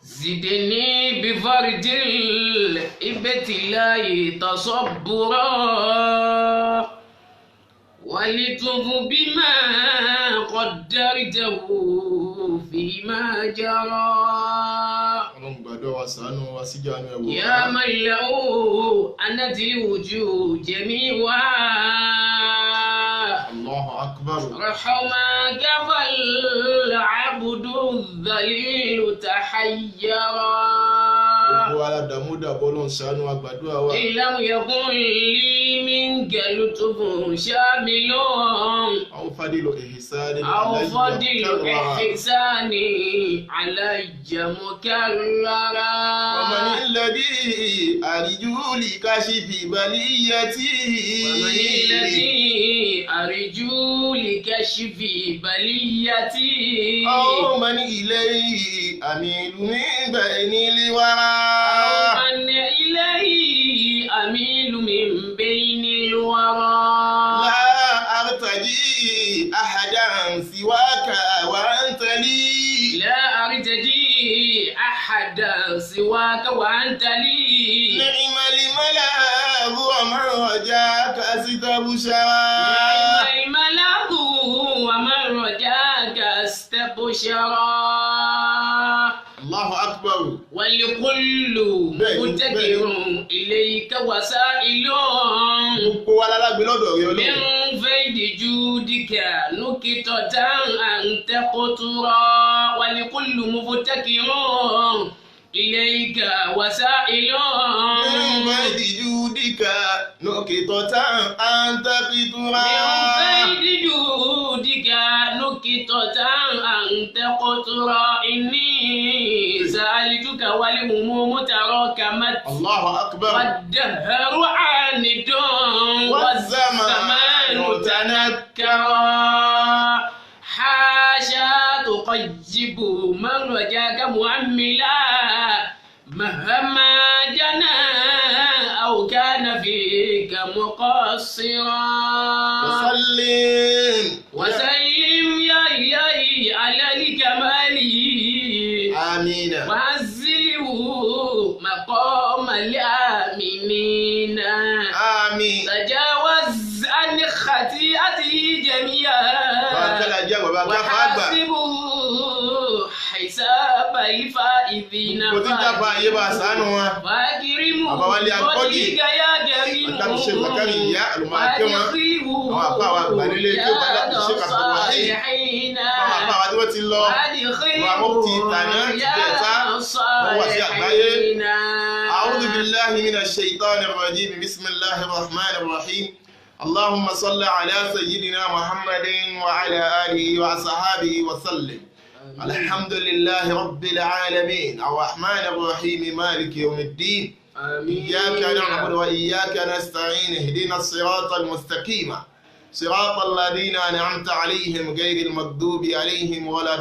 زدني بفرد الابتلاء تصبرا ولطف بما قدرته فيما جرى. Ọlọ́run gbàdúrà wa, ṣàánú wa, síjà ní ẹ̀wọ̀. يا من له أنت الوجوه جميعها. Allahu akbar. رحمك فالعبد الذليل تحيرا. Gbogbo ara dàmúdà bọ́lọ̀ ń ṣàánú wa, gbàdúrà wa. إن لم يكن لي منك لطف شامل Àwọn fadìlọ ihsani أو alayya فضل karra. إحسان علي مكررا. ومن الذي أرجو لكشف بليتي. ومن الذي أرجو لكشف بليتي. أو من إليه أميل من بين الورى. أو من إليه أميل من بين الورى. لا أرتجي أحدا سواك وأنت لي. لا أرتجي أحدا سواك وأنت لي. نعم الملاذ ومن رجاك استبشرا. نعم الملاذ ومن رجاك استبشرا. Allahu akbar. ولكل Bẹ́ẹ̀ni, مفتقر إليك وسائل. Gbogbo wa lálágbé lọ́dọ̀ rẹ, Ọlọ́run. من فيض جودك نكتة أن تقطرا ولكل مفتقر إليك وسائل. من فيض جودك نقطة أن تقطرا. من فيض جودك نكتة أن تقطرا إني سألتك والهموم تراكمت. Allahu akbar. والدهر عاند والزمان والزمان تنكرا حاشا تقيب من رجاك مؤملا مهما جنى أو كان فيك مقصرا. وسلم. وسلم يا إلهي على الكمال. آمين. وعزله مقام الآمنين. آمين. تجاوز عن خطيئته جميعا. Bàkàlà jẹ́ bàbá káfá àgbà. وحاسبه حساب الفائزين. Kò tí ń jáfa ayé bá a ṣàánú wa. فأكرمه Bàbá wa lé akọ́jì. فضلك يا كريم. Àtàkùn ṣe Bàkàrì ìyá àlùmọ́ akẹ́ wọn. وأدخله Àwọn àfáà wa àgbà nílé kí ó bá láti ṣe Abdulwahid. الصالحين. Àwọn àfáà wa tí wọ́n ti lọ. وأدخله Àwọn mufti tàná ti jẹta. Wọ́n wà sí àgbáyé. الصالحين. أعوذ بالله من الشيطان الرجيم، بسم الله الرحمن الرحيم، اللهم صل على سيدنا محمد وعلى آله وصحابه وسلم. الحمد لله رب العالمين الرحمن الرحيم مالك يوم الدين. آمين. إياك نعبد وإياك نستعين، اهدنا الصراط المستقيم، صراط الذين أنعمت عليهم غير المغضوب عليهم ولا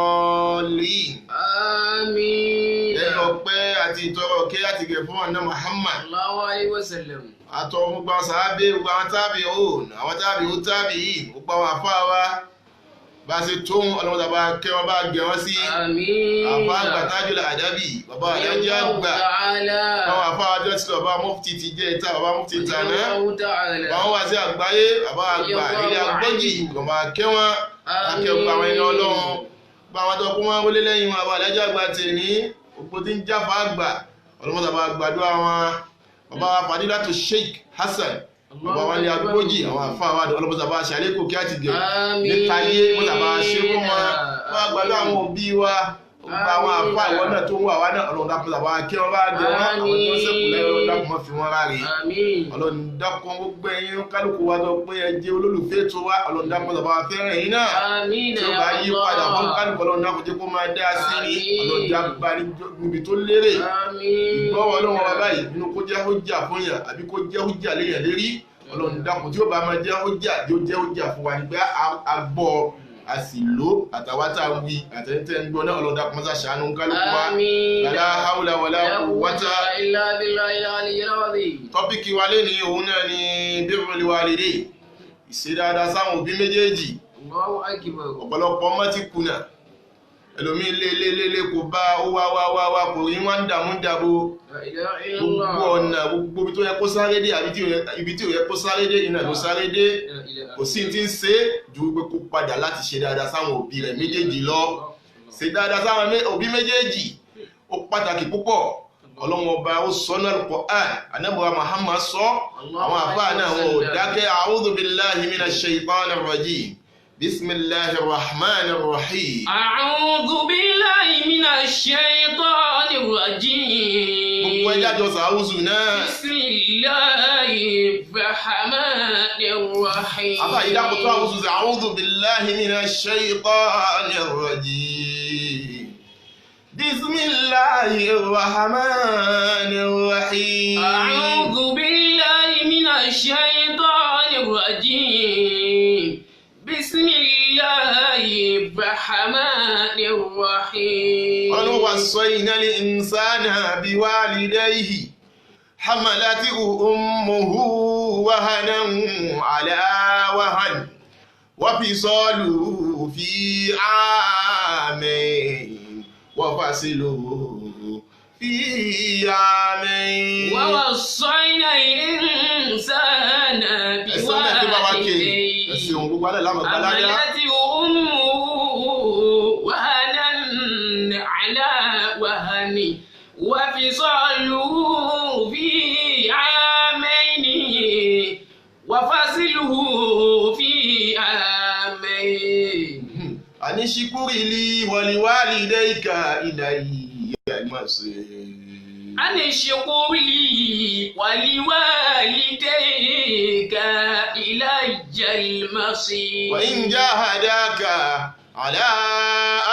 الضالين. آمين. Lẹ́yìn ọpẹ́ àti ìtọrọ kí àti gẹ̀ fún ọ̀nà Muhammad. الله عليه وسلم. Àtọ gbogbo àwọn sàábé, gbogbo àwọn tábì òun, àwọn tábì ó tábì yìí, gbogbo àwọn àfáà wa bá a ṣe tó ń ọlọ́mọdé bá kẹ́ wọn bá gẹ̀ wọ́n sí. آمين. Àfa àgbà Tajul Adabi, bàbá àdájọ́ àgbà. تعالى. Àwọn àfáà wa jọ ti lọ, bàbá mufti ti jẹ́ ìta, bàbá mufti tàná. الله تعالى. Bàbá wọn wá sí àgbáyé, bàbá àgbà ilé agbọ́jì, bàbá kẹ́ wọn akẹ́ gbogbo àwọn ẹni Ọlọ́run, bá àwọn tó kún wọn wọlé lẹ́yìn wọn, bàbá àdájọ́ àgbà tèmi, gbogbo tí ń jáfa àgbà, ọlọ́mọdé bá gbàdúrà wọn. Bàbá wa Fadilatu Sheikh Hasan, bàbá wa ní agbójì, àwọn àfáà wa, ọlọ́mọdé bá ṣe àlékún kí á ti gẹ̀ Àmín. níta ayé, mọ́tà bá ṣe fún wọn, wọn gbàdúrà àwọn òbí wa, gbogbo àwọn àfáà ìwọ náà tó ń wà wá náà, Ọlọ́run dákun bá kí wọn bá gẹ̀ wọn, àwọn tó ń sẹ́kù lẹ́yìn, Ọlọ́run dákun má fi wọn ráre. Àmín. Ọlọ́run dákun, gbogbo ẹ̀yin kálukú wa tó pé ẹ jẹ́ olólùfẹ́ tó wa, Ọlọ́run dákun bá wa fẹ́ràn yín náà. Àmín. Tí ó bá yí padà fún kálukú, Ọlọ́run dákun jẹ́ kó máa dá sí ní. Ọlọ́run dákun bá níbi tó lérè. Àmín. Ìgbọ́wọ́ Ọlọ́run ọba báyìí nínú kó jẹ́ hujja fún yàn àbí kó jẹ́ hujja léyàn lérí. Ọlọ́run dákun, tí ó bá máa jẹ́ hujja, yóò jẹ́ hujja fún wa nígbà a gbọ́ a sì lò, àtàwọn tá a wí àtẹ̀yìntẹ̀ ń gbọ́ náà, Ọlọ́run dákun mọ́sá ṣàánú kálukú wa. Àmín. La hawla wala quwwata illa billahi al-aliyyil azim. Topic wa lé ní òun náà ni birrul walidayn, ìṣe dáadáa sáwọn òbí méjèèjì. Allahu akbar. Ọ̀pọ̀lọpọ̀ ọmọ ti kùnà. Ẹlòmíì lé lé lé lé kò bá ó wá wá wá wá kò rí, wá ń dààmú dàbò. La ilaha illallah. Gbogbo ọ̀nà, gbogbo ibi tó yẹ kó sáré dé àbí ibi tí ò yẹ kó sáré dé, iná ló sáré dé. La ilaha. Kò sí ti ń ṣe é ju pé kó padà láti ṣe dáadáa sáwọn òbí rẹ̀ méjèèjì lọ. Ṣe dáadáa sáwọn òbí méjèèjì, ó pàtàkì púpọ̀. Ọlọ́run ọba ó sọ náà Al-Qur'an, anábọ̀wá Muhammad sọ, àwọn àfáà náà wọn ò dákẹ́. A'udhu billahi minash shaytanir rajim, bismillahir rahmanir rahim. أعوذ بالله من الشيطان الرجيم. Gbogbo ẹjá jọ sàáwùsù náà. بسم الله الرحمن الرحيم. Àfáà yìí dákòtò àwùsù sí a'udhu billahi minash shaytanir rajim, bismillahir rahmanir rahim. أعوذ بالله من الشيطان الرجيم، بسم الله الرحمن الرحيم. Ọlọ́run wa sọ iná lè insana biwalidayhi hamalati ummuhu wahanan ala wahan wa fisaluhu fi amayn wa fasiluhu fi amayn. ووصينا الإنسان Ẹ̀sán náà tí bá wá kéde بوالديه ẹ̀sìn òun gbogbo alẹ́ lámọ̀ gbalaja. حملته أمه وهنا على وهن وفصاله في عامين وفصله في عامين. Àní ṣíkúrì li waliwalidayka ilayya al-masir. أن اشكر لي ولوالديك إلي المصير. وإن جاهداك على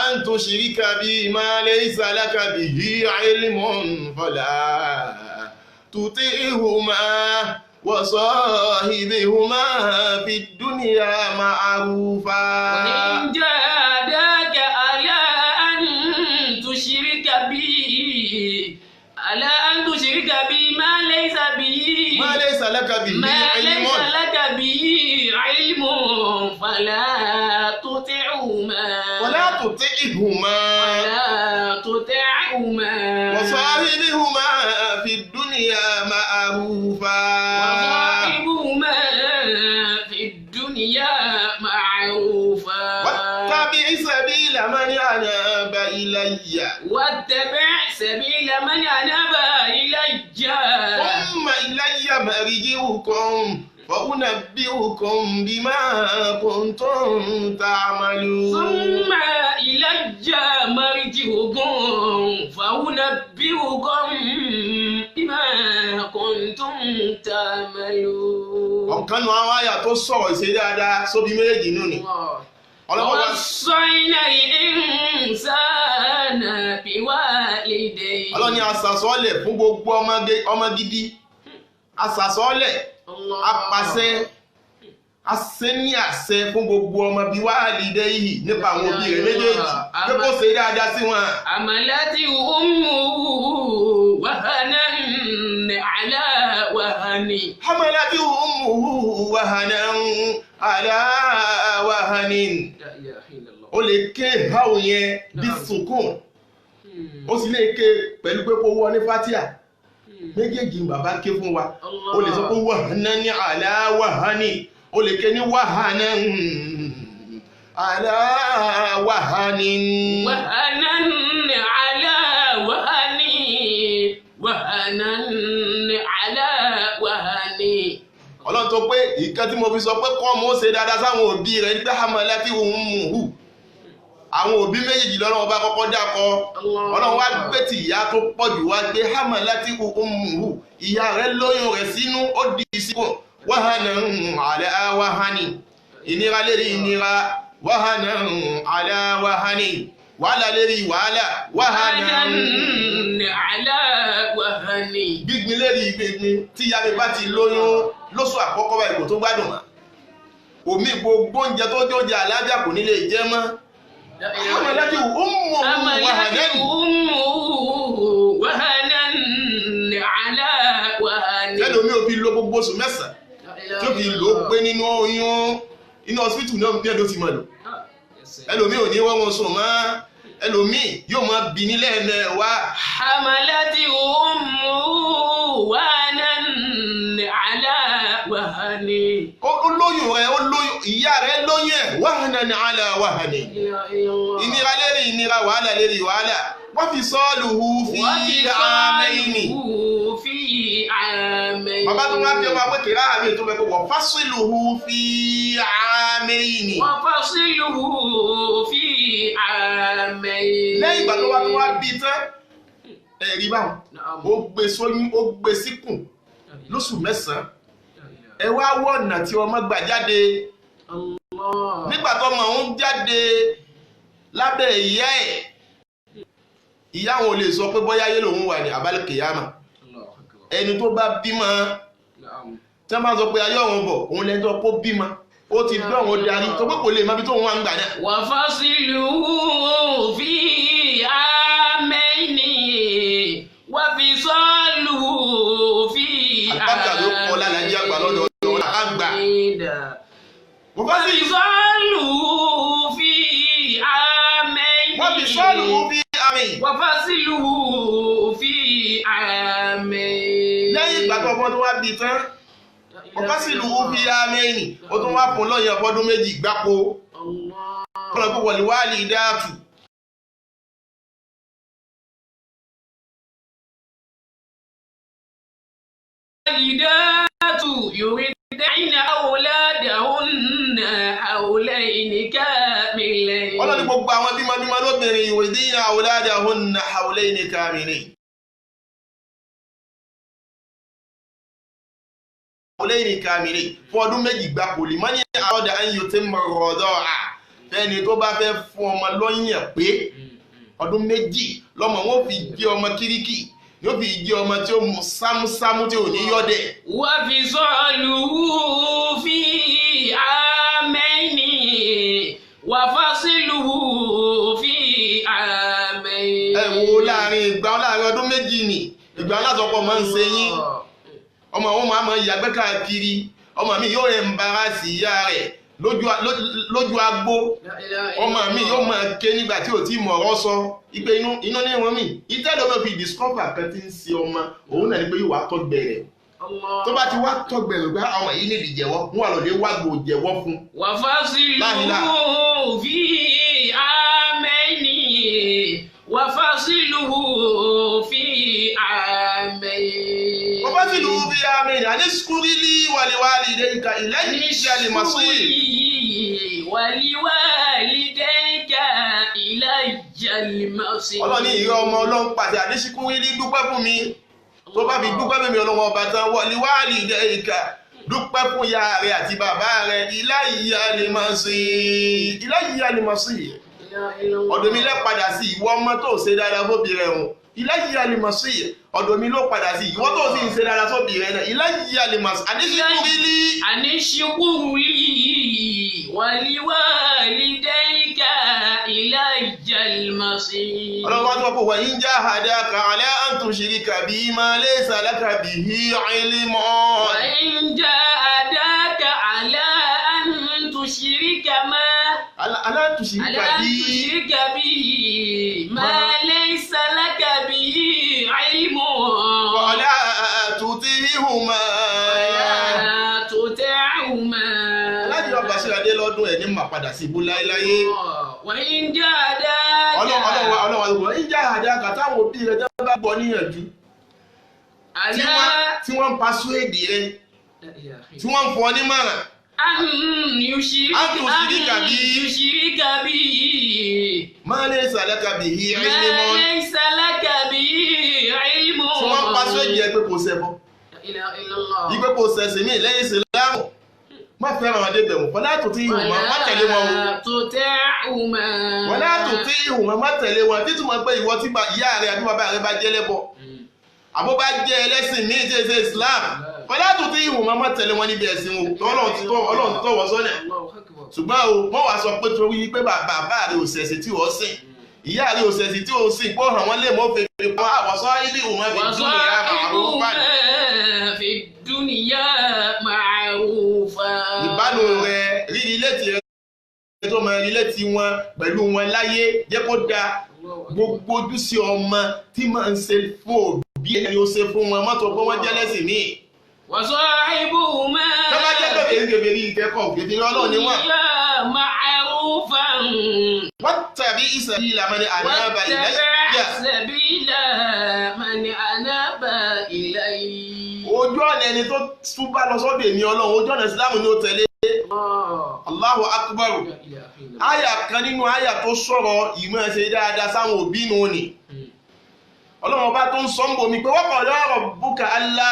أن تشرك بي ما ليس لك به علم فلا تطعهما وصاحبهما في الدنيا معروفا. وإن جاهداك على أن تشرك بي على أن تشرك بي ما ليس به ما ليس لك به ما علم ليس لك به علم فلا تطعهما. ولا تطعهما. ولا تطعهما. وصاحبهما في الدنيا معروفا. وصاحبهما في الدنيا معروفا. واتبع سبيل من أناب إلي. واتبع سبيل من أناب إلي. ثم إلي مرجعكم فأنبئكم بما كنتم تعملون. ثم إلي مرجعكم فأنبئكم بما كنتم تعملون. Ọ̀kan nu àwọn àyà tó sọ̀rọ̀ ìṣe dáadáa sóbi méjèèjì nù ni. Ọlọ́wọ́ wa ووصينا الإنسان بوالديه. Ọlọ́ni asàsọ́lẹ̀ fún gbogbo ọmọ gidi, asàsọ́lẹ̀, apàṣẹ, asẹ́ ní àṣẹ fún gbogbo ọmọ bíi wàhálìdẹ́ yìí nípa àwọn òbí rẹ̀ méjèèjì pé kó ṣe dáadáa sí wọn. حملته أمه وهنا على وهن. Hamalati ummuhu wahanan ala wahanin. لا إله إلا الله. Ó lè ké háò yẹn bí sukùn, ó sì lè ké pẹ̀lú pé kó wọ ní fatia. Méjèèjì ni bàbá ké fún wa. Ó lè sọ pé wahanan ala wahani, ó lè ké ní wahanan ala wahanin. وهنا على وهن، وهنا على وهن. Ọlọ́run tó pé ìkan tí mo fi sọ pé kọ́ mo ṣe dáadáa sáwọn òbí rẹ̀ ní pé hamalati ummuhu, àwọn òbí méjèèjì lọ́lọ́run ọba kọ́kọ́ dákọ. Ọlọ́run wá gbé tí ìyá tó pọ̀ jù wá gbé hamalati ummuhu, ìyá rẹ̀ lóyún rẹ̀ sínú, ó di síkùn, wahanan ala wahani, ìnira lérí ìnira, wahanan ala wahani, wàhálà lérí wàhálà, wahanan وهنا على وهن. Gbígbin lérí gbígbin. Tí ìyá mi bá ti lóyún lóṣù àkọ́kọ́ báyìí, kò tó gbádùn mọ́ omi, gbogbo oúnjẹ tó jẹ́ oúnjẹ àlàáfíà kò ní lè jẹ mọ́. Hamalati ummuhu حملته wahanan. أمه وهنا على وهن. Lẹ́nu mi ò fi lo gbogbo oṣù 9 tí ó fi lò ó pé nínú oyún, inú hospital náà bí ẹ̀dọ́ ti mọ̀ lò. Ẹlòmíì ò ní wọ́n wọn sùn mọ́. Ẹlòmíì yóò máa bì nílẹ̀ ẹ̀mẹ́wàá. حملته أمه وهنا على وهن. Ó lóyún rẹ̀, ó lóyún ìyá rẹ̀, lóyún ẹ̀ wahanan ala wahanin. Ìnira lérí ìnira, wàhálà lérí wàhálà. Wọ́n fi sọ́ọ̀lù fi àmẹ́yìnì. وفصاله في عامين. Bàbá tó wá bí ọmọ pé kìlá àmì tó fẹ́ pé wọ́n fásìlùhù fi àmẹ́yìnì. وفصله في عامين. Lẹ́yìn ìgbà tó wá bí tán, ẹ̀rí báwọn, نعم. ó gbé sóyún, ó gbé síkùn lóṣù 9. Ẹ wá wọ ọ̀nà tí ọmọ gbà jáde. الله. Nígbà tó ọmọ òun jáde lábẹ́ ìyá ẹ̀, ìyá òun ò lè sọ pé bóyá ayé lòun wà ní àbálẹ̀ kìyàmà. الله أكبر. Ẹni tó bá bímọ, نعم. tí wọ́n bá sọ pé ayé ọ̀hún bọ̀, òun lẹ́ni tó kó bímọ, ó ti bí ọ̀hún darí tó pé kò lè mọ ibi tó òun wà ń gbà náà. وفصله في عامين وفصاله في Àlùbáríkà ló kọ́ lálàájì àgbà lọ́dọ̀ ọ̀dọ̀ àgbà. عامين. Wọ́n fi وفصاله في عامين. Wọ́n fi sọ́ọ̀lù fi àmì. وفصله في عامين. Lẹ́yìn ìgbà tó ọmọ tó wá bí tán, wọ́n fásìlú fi àmì ẹ̀yìn, ó tún wá fún lọ́yìn ọdún 2 gbáko. الله. Kọ́lọ̀ pé wọ̀lì wáàlì dáàtù. الوالدات يرضعن أولادهن حولين كاملين. Ọlọ́ni gbogbo àwọn bímọ bímọ lóbìnrin yurdina awladahunna hawlayni kamilayn. Hawlayni kamilayn fún ọdún 2 gbáko lè mọ́ ní àrọ́dà an yutimma ar-rida'a. Fẹ́ni tó bá fẹ́ fún ọmọ lọ́yàn pé ọdún 2 lọ́mọ wọn ò fi jẹ́ ọmọ kíríkì, yóò fi jẹ́ ọmọ tí ó mú sámúsámú tí ò ní yọ́dẹ̀. وفصاله في عامين وفصله في عامين. Ẹ wo láàrin ìgbà, láàrin ọdún 2 ni ìgbà alásọpọ̀ máa ń ṣe yín, ọmọ òun máa máa yàgbẹ́ káàkiri, ọmọ mi yóò ẹ̀ǹbarasì ìyá rẹ̀ lójú agbo, ọmọ mi yóò máa ké nígbà tí ò tí mọ̀ ọ̀rọ̀ sọ ipe inú inú ní wọn mi ìtẹ́lẹ̀ omi fi discover kan ti ń ṣe ọmọ òun náà ni pé yóò wá tọ́gbẹ̀rẹ̀. Tó bá ti wá tọ́gbẹ̀rẹ̀ pé àwọn yìí nídìí jẹ̀wọ́, wọn wà lọ́lẹ́ wá gbò jẹ̀wọ́ fún. وفصله في عامين وفصله في عامين. Wọ́n bá sì lù ú bí àmì àní sukúrílì wàlíwàlì ìdẹ́yìnká ìlẹ́yìn ìṣẹ̀lẹ̀ màsí. ولوالديك إلي المصير. Ọlọ́ni ìrẹ́ ọmọ ọlọ́run pàṣẹ àní sukúrílì, dúpẹ́ fún mi. Tó bá fi dúpẹ́ fún mi ọlọ́run ọba tán, wàlíwàlì ìdẹ́yìnká, dúpẹ́ fún ìyá rẹ àti bàbá rẹ, ìlẹ́yìn àlèmọ̀sí, ọ̀dọ̀ mi lẹ́ padà sí. Ìwọ ọmọ tó ṣe dáadáa fóbi rẹ̀ hùn, ìlẹ́yìn àlèmọ̀sí, ọ̀dọ̀ mi ló padà sí. Ìwọ tó sì ń ṣe dáadáa sóbi rẹ̀ náà, ìlẹ́yìn àlèmọ̀sí, àní sukúrílì. أن اشكر لي ولوالديك إلي المصير. Ọlọ́run wá tó pọ̀ wọ́n ń já àdáka alẹ́ àǹtò ṣìríkà bí máa lè sàlákà bí i ìlímọ̀. وإن جاهداك على أن تشرك ما Aláǹtò على ṣìríkà أن bí تشرك به ما ليس لك به علم ọ̀là àtúntì ìhùmà. ولا تطعهما. Aláàjì wa Bàṣírádé lọ́dún ẹ̀ ní mà padà sí ibú láéláyé. وإن جاهداك Ọlọ́run ọlọ́run ọlọ́run ọlọ́run ń já àdáka táwọn òbí rẹ̀ tẹ́ bá gbọ́ níyànjú على tí wọ́n ń pasú èdè rẹ̀, tí wọ́n ń fọ nímọ̀ràn. أن يشرك أن تشرك أن به. تشرك به Máa lè sàlákà bí i ما ìlímọ̀. ليس لك به علم. Tí wọ́n ń pasú èdè rẹ̀ pé kò ṣẹbọ, لا إله إلا الله. ìgbé kò sẹ̀sìn mí lẹ́yìn ìsìlámù, má fẹ́ràn wọn débẹ̀ wọ́n fọlá tó tí ìhùn mọ́, má tẹ̀lé wọn o. ولا تطعهما. Wọ́n látò tí ìhùn mọ́, má tẹ̀lé wọn títúmọ̀ pé ìwọ tí ìyá rẹ àbí bàbá rẹ bá jẹ́ lẹ́bọ, àbó bá jẹ́ ẹlẹ́sìn míì tí èsè Islam, fọlá tó tí ìhùn mọ́, má tẹ̀lé wọn níbi ẹ̀sìn o. Ọlọ́run ti tọ́, Ọlọ́run ti tọ́ wọ́n sọ́nà. الله أكبر. Ṣùgbọ́n o wọ́n wàá sọ pé torí pé bàbá rẹ ò ṣẹ̀sìn tí wọ́n sìn, ìyá rẹ ò ṣẹ̀sìn tí ò sìn, kó hàn wọ́n lè mọ́ fèrè pa àwọ̀sọ́ ilé ìhùn mọ́ fi dún ìyá àwọn bá وصاحبهما في الدنيا معروفا. Ìbánu rẹ rírí létí rẹ tó máa rí létí wọn pẹ̀lú wọn láyé jẹ́ kó da. Gbogbo ojúṣe ọmọ tí máa ń ṣe fún òbí ẹni ó ṣe fún wọn, mọ́tò pé wọ́n jẹ́ lẹ́sìn míì. وصاحبهما Tó bá jẹ́ kèfèrí, kèfèrí ìkẹ́kọ̀ọ́, kèfèrí Ọlọ́run ni wọ́n. إلا معروفا. Wattabi sabila man anaba واتبع ilayya. سبيل من أناب إلي. Ojú ọ̀nà ẹni tó túbá lọ sọ́dọ̀ èmi Ọlọ́run, ojú ọ̀nà Ìsìlámù ni ó tẹ̀lé. الله. Allahu akbar. لا إله إلا الله. Àyà kan nínú àyà tó sọ̀rọ̀ ìmọ̀ ṣe dáadáa sáwọn òbí nù ni. Ọlọ́run ọba tó ń sọ ń bomi pé wa qada rabbuka alla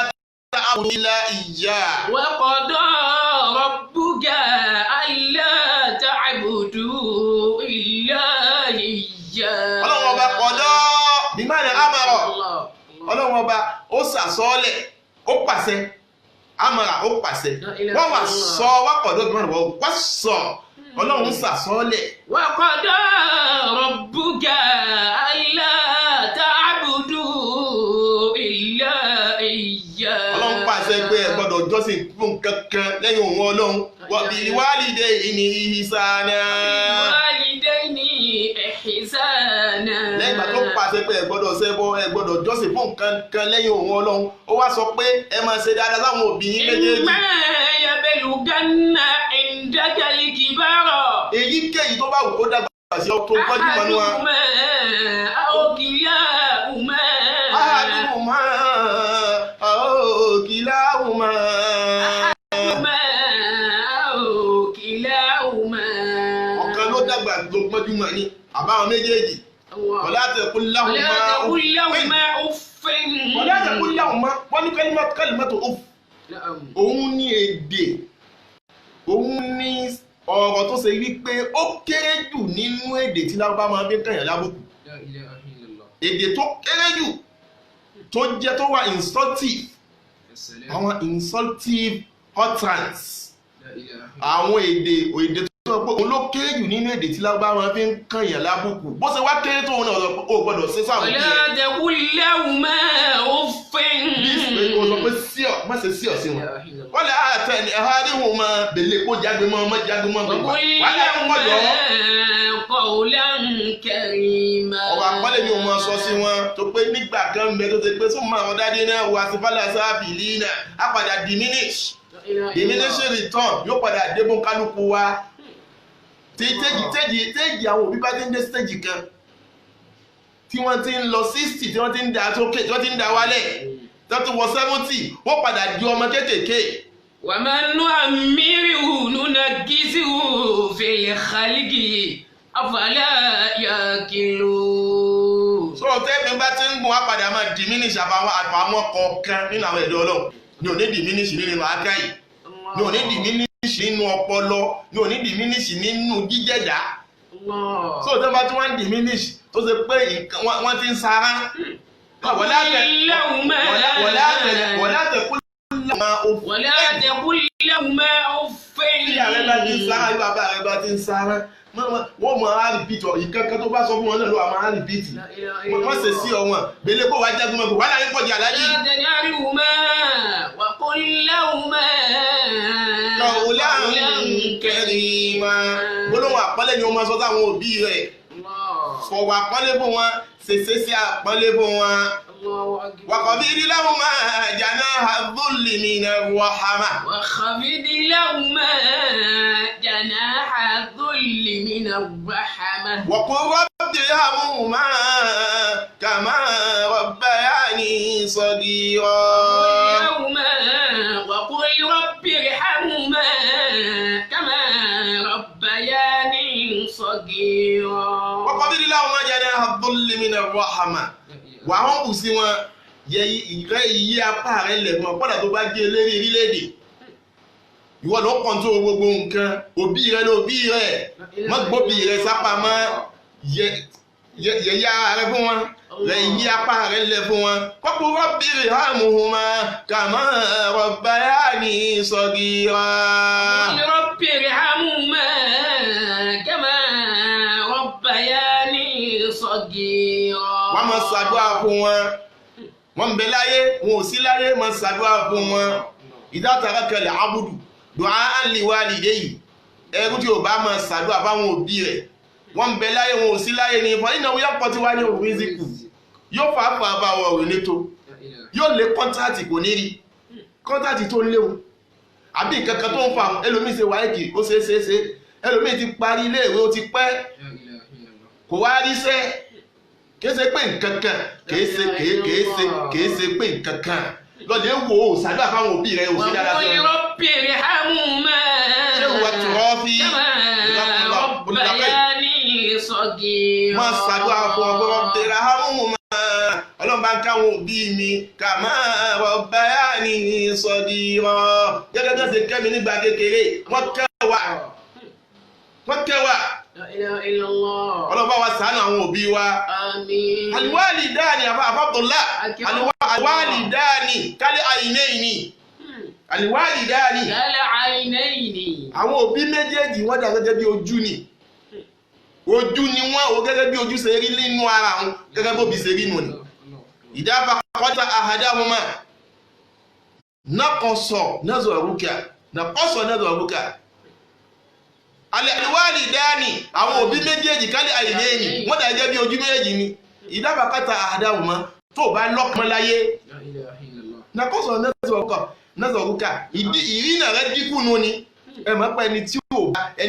ta'budu illa iyyah. وقضى ربك ألا تعبدوا إلا إياه. Ọlọ́run ọba qada bima'na amara. الله. Ọlọ́run ọba ó sàsọ́ọ́lẹ̀, ó pàṣẹ, amara, ó pàṣẹ. Wọ́n wà sọ wákọ̀dọ̀ bima'na wọ́n sọ, Ọlọ́run sàsọ́ọ́lẹ̀. وقضى ربك ألا تعبدوا إلا إياه. Ọlọ́run pàṣẹ pé ẹ gbọ́dọ̀ jọ́sìn fún kankan lẹ́yìn òun Ọlọ́run. Wa bil walidayni ihsana. وبالوالدين إحسانا. Lẹ́yìn ìgbà tó pàṣẹ pé ẹ gbọ́dọ̀ ṣẹbọ, ẹ gbọ́dọ̀ jọ́sìn fún kankan lẹ́yìn òun Ọlọ́run, ó wá sọ pé ẹ máa ṣe dáadáa sáwọn òbí yín méjèèjì. إما يبلغن عندك الكبر Èyíkéyìí tó bá wù kó dàgbà sí ọ tó gbọ́jú mọ́nú wa. أحدهما أو كلاهما. Ahaduhuma aw kilahuma. أحدهما أو كلاهما. Ọ̀kan ló dàgbà ló gbọ́jú mọ́ ni àbáwọn méjèèjì. الله. Wala taqul ولا lahuma تقل uffin. لهما أف. Wala taqul lahuma, wọ́n ní kalimatu uff. نعم. Òun ní èdè, òun ní ọ̀rọ̀ tó ṣe wípé ó kéré jù nínú èdè tí Lárúbá máa fi ń kàyàn lábùkù. لا إله إلا الله. Èdè tó kéré jù tó jẹ́ tó wà insultive, السلام. àwọn insultive utterance, لا إله إلا الله. àwọn èdè tó sọ pé òun ló kéré jù nínú èdè tí Lárúbá máa fi ń kàyàn lábùkù. Bó ṣe wá kéré tó, òun náà sọ pé ó gbọ́dọ̀ ṣe sáwọn òbí ولا rẹ̀. تقل لهما أف. Bí o sọ pé síọ̀, má ṣe síọ̀ sí لا wọn. إله إلا الله. Wọ́n lè àtẹ ẹ̀hádìhùn máa bèlè kó jágbe mọ́ ọmọ jágbe mọ́ gbogbo وقل wàhálà ń wọ̀jọ́. لهما قولا كريما. Ọ̀rọ̀ àpọ́nlé ni òun máa sọ sí wọn, tó pé nígbà kan ń bẹ tó ṣe pé súnmọ́ àwọn dádé náà wà sí fálà sáfì lína á padà diminish, لا إله إلا الله. diminishing return yóò padà débọn kálukú wa. Tí téjì àwọn òbí bá ti ń dé stéjì kan tí wọ́n ti ń lọ 60, tí wọ́n ti ń da sókè, tí wọ́n ti ń da wálẹ̀, tí wọ́n ti wọ 70, wọ́n padà di ọmọ kéékèèké. ومن نعمره ننكسه في الخلق أفلا يعقلون. So tẹ́ẹ̀mí bá ti ń gùn, wá padà máa diminish. Àbáwọn kọ̀ọ̀kan nínú àwọn ẹ̀dọ́ Ọlọ́run ní ò ní diminish nínú akáyì, ní ò ní diminish nínú ọpọlọ, ní ò ní diminish nínú jíjẹ̀dá. الله. So tẹ́ẹ̀ bá tí wọ́n ń diminish, tó ṣe pé nǹkan wọ́n ti ń sara. Wala taqul lahuma uff. ولا تقل لهما أف. Tí ààrẹ bá ti ń sára, bí bàbá rẹ bá ti ń sára, wọ́n mọ̀ á repeat ìkankan tó bá sọ fún wọn náà ló wà máa repeat. لا إله إلا Wọ́n ṣe sí الله. ọ̀wọ́n gbélé kó wàá jágun mọ́, wàhálà yín pọ̀jù aláàjì. لا تنهرهما وقل لهما Qawlan karima. Gbólóhùn àpọ́nlé ni wọ́n máa sọ sáwọn òbí rẹ̀. الله. Fọwọ́ àpọ́nlé fún wọn, ṣèṣe sí àpọ́nlé fún wọn. الله أكبر. Waqfid lahuma janaha dhulli mina rahma. واخفض لهما جناح الذل من الرحمة. Wa qul rabbi irhamhuma kama rabbayani saghira. لهما وقل رب ارحمهما كما ربياني صغيرا. Waqfid lahuma janaha dhulli mina rahma. Wà á hàn kù sí wọn, yẹ ìrẹ́ iye apá rẹ lẹ̀ fún ọ. Kọ́dà tó bá jẹ́ eléré orílẹ̀-èdè, ìwọ ló ń kọ́ńtò gbogbo nǹkan, òbí rẹ lóbí rẹ, má gbóbi rẹ sápamọ́, yẹ yẹ ara rẹ fún wọn, rẹ iye apá rẹ lẹ̀ fún wọn. Kọ́kọ́ rabbi irhamhuma kama rabbayani sagira. قل رب ارحمهما كما ربياني صغيرا. Wọ́n máa ṣàdúrà fún wọn, wọ́n ń bẹ láyé, wọn ò sí láyé, máa ṣàdúrà fún wọn. Idha taraka al-abdu du'a li walidayhi, ẹrú tí ò bá máa ṣàdúrà fáwọn òbí rẹ̀, Wọ́n ń bẹ láyé, wọn ò sí láyé ní ìfọ̀ nínú yóò pọ̀ tí wá ní òrìzìkù, yóò fà á fà á bá wọ òrìn létò, yóò lé kọ́ńtàtì, kò ní rí kọ́ńtàtì tó ń léwu àbí nǹkan kan tó ń fa. Ẹlòmíì ṣe wáyéèkì, ó ṣe é ṣe é ṣe. Ẹlòmíì ti parí iléèwé, ó ti pẹ́, kò wá ríṣẹ́. Kìí ṣe pé nǹkan kan, kìí ṣe kìí kìí ṣe kìí ṣe pé nǹkan kan lọ́lẹ̀ wò ó. Ṣàdúrà fáwọn òbí rẹ̀, ò sí dáadáa sí وقل ọ. رب ارحمهما Ṣé ìwà tùrọ́ fi كما ربياني صغيرا. Máa ṣàdúrà fún ọgbọ́n tẹ̀ra hámùmá, ọlọ́run bá ń káwọn òbí mi, kàmá rabbayani sagira, gẹ́gẹ́ bí wọ́n ṣe kẹ́ mi nígbà kékeré. Wọ́n kẹ́ wa, wọ́n kẹ́ wa. لا إله إلا الله. Ọlọ́run bá wa ṣàánú àwọn òbí wa. آمين. Aliwalidani àfàbùlà, aliwalidani kálí àìnéyìní, aliwalidani كالعينين. Àwọn òbí méjèèjì, wọ́n dà gẹ́gẹ́ bí ojú ni. Ojú ni wọ́n ò gẹ́gẹ́ bí ojú ṣe rí nínú ara wọn, gẹ́gẹ́ bóbi ṣe rí nù ni. Ìdáfà kọ́tà àhàdáhùnmá nàkọ̀sọ̀ nàzọ̀rùkà, nàkọ̀sọ̀ nàzọ̀rùkà. Aliwalidani, àwọn òbí méjèèjì, kálí àìnéyìní, wọ́n dà gẹ́gẹ́ bí ojú méjèèjì ni. Ìdáfà kọ́tà àhàdáhùnmá, tó o bá lọ́kàn láyé, لا إله إلا الله. nàkọ̀sọ̀ nàzọ̀rùkà nàzọ̀rùkà, ìdí ìrìnà rẹ dínkù nù ni. Ẹ mọ̀ pé ẹni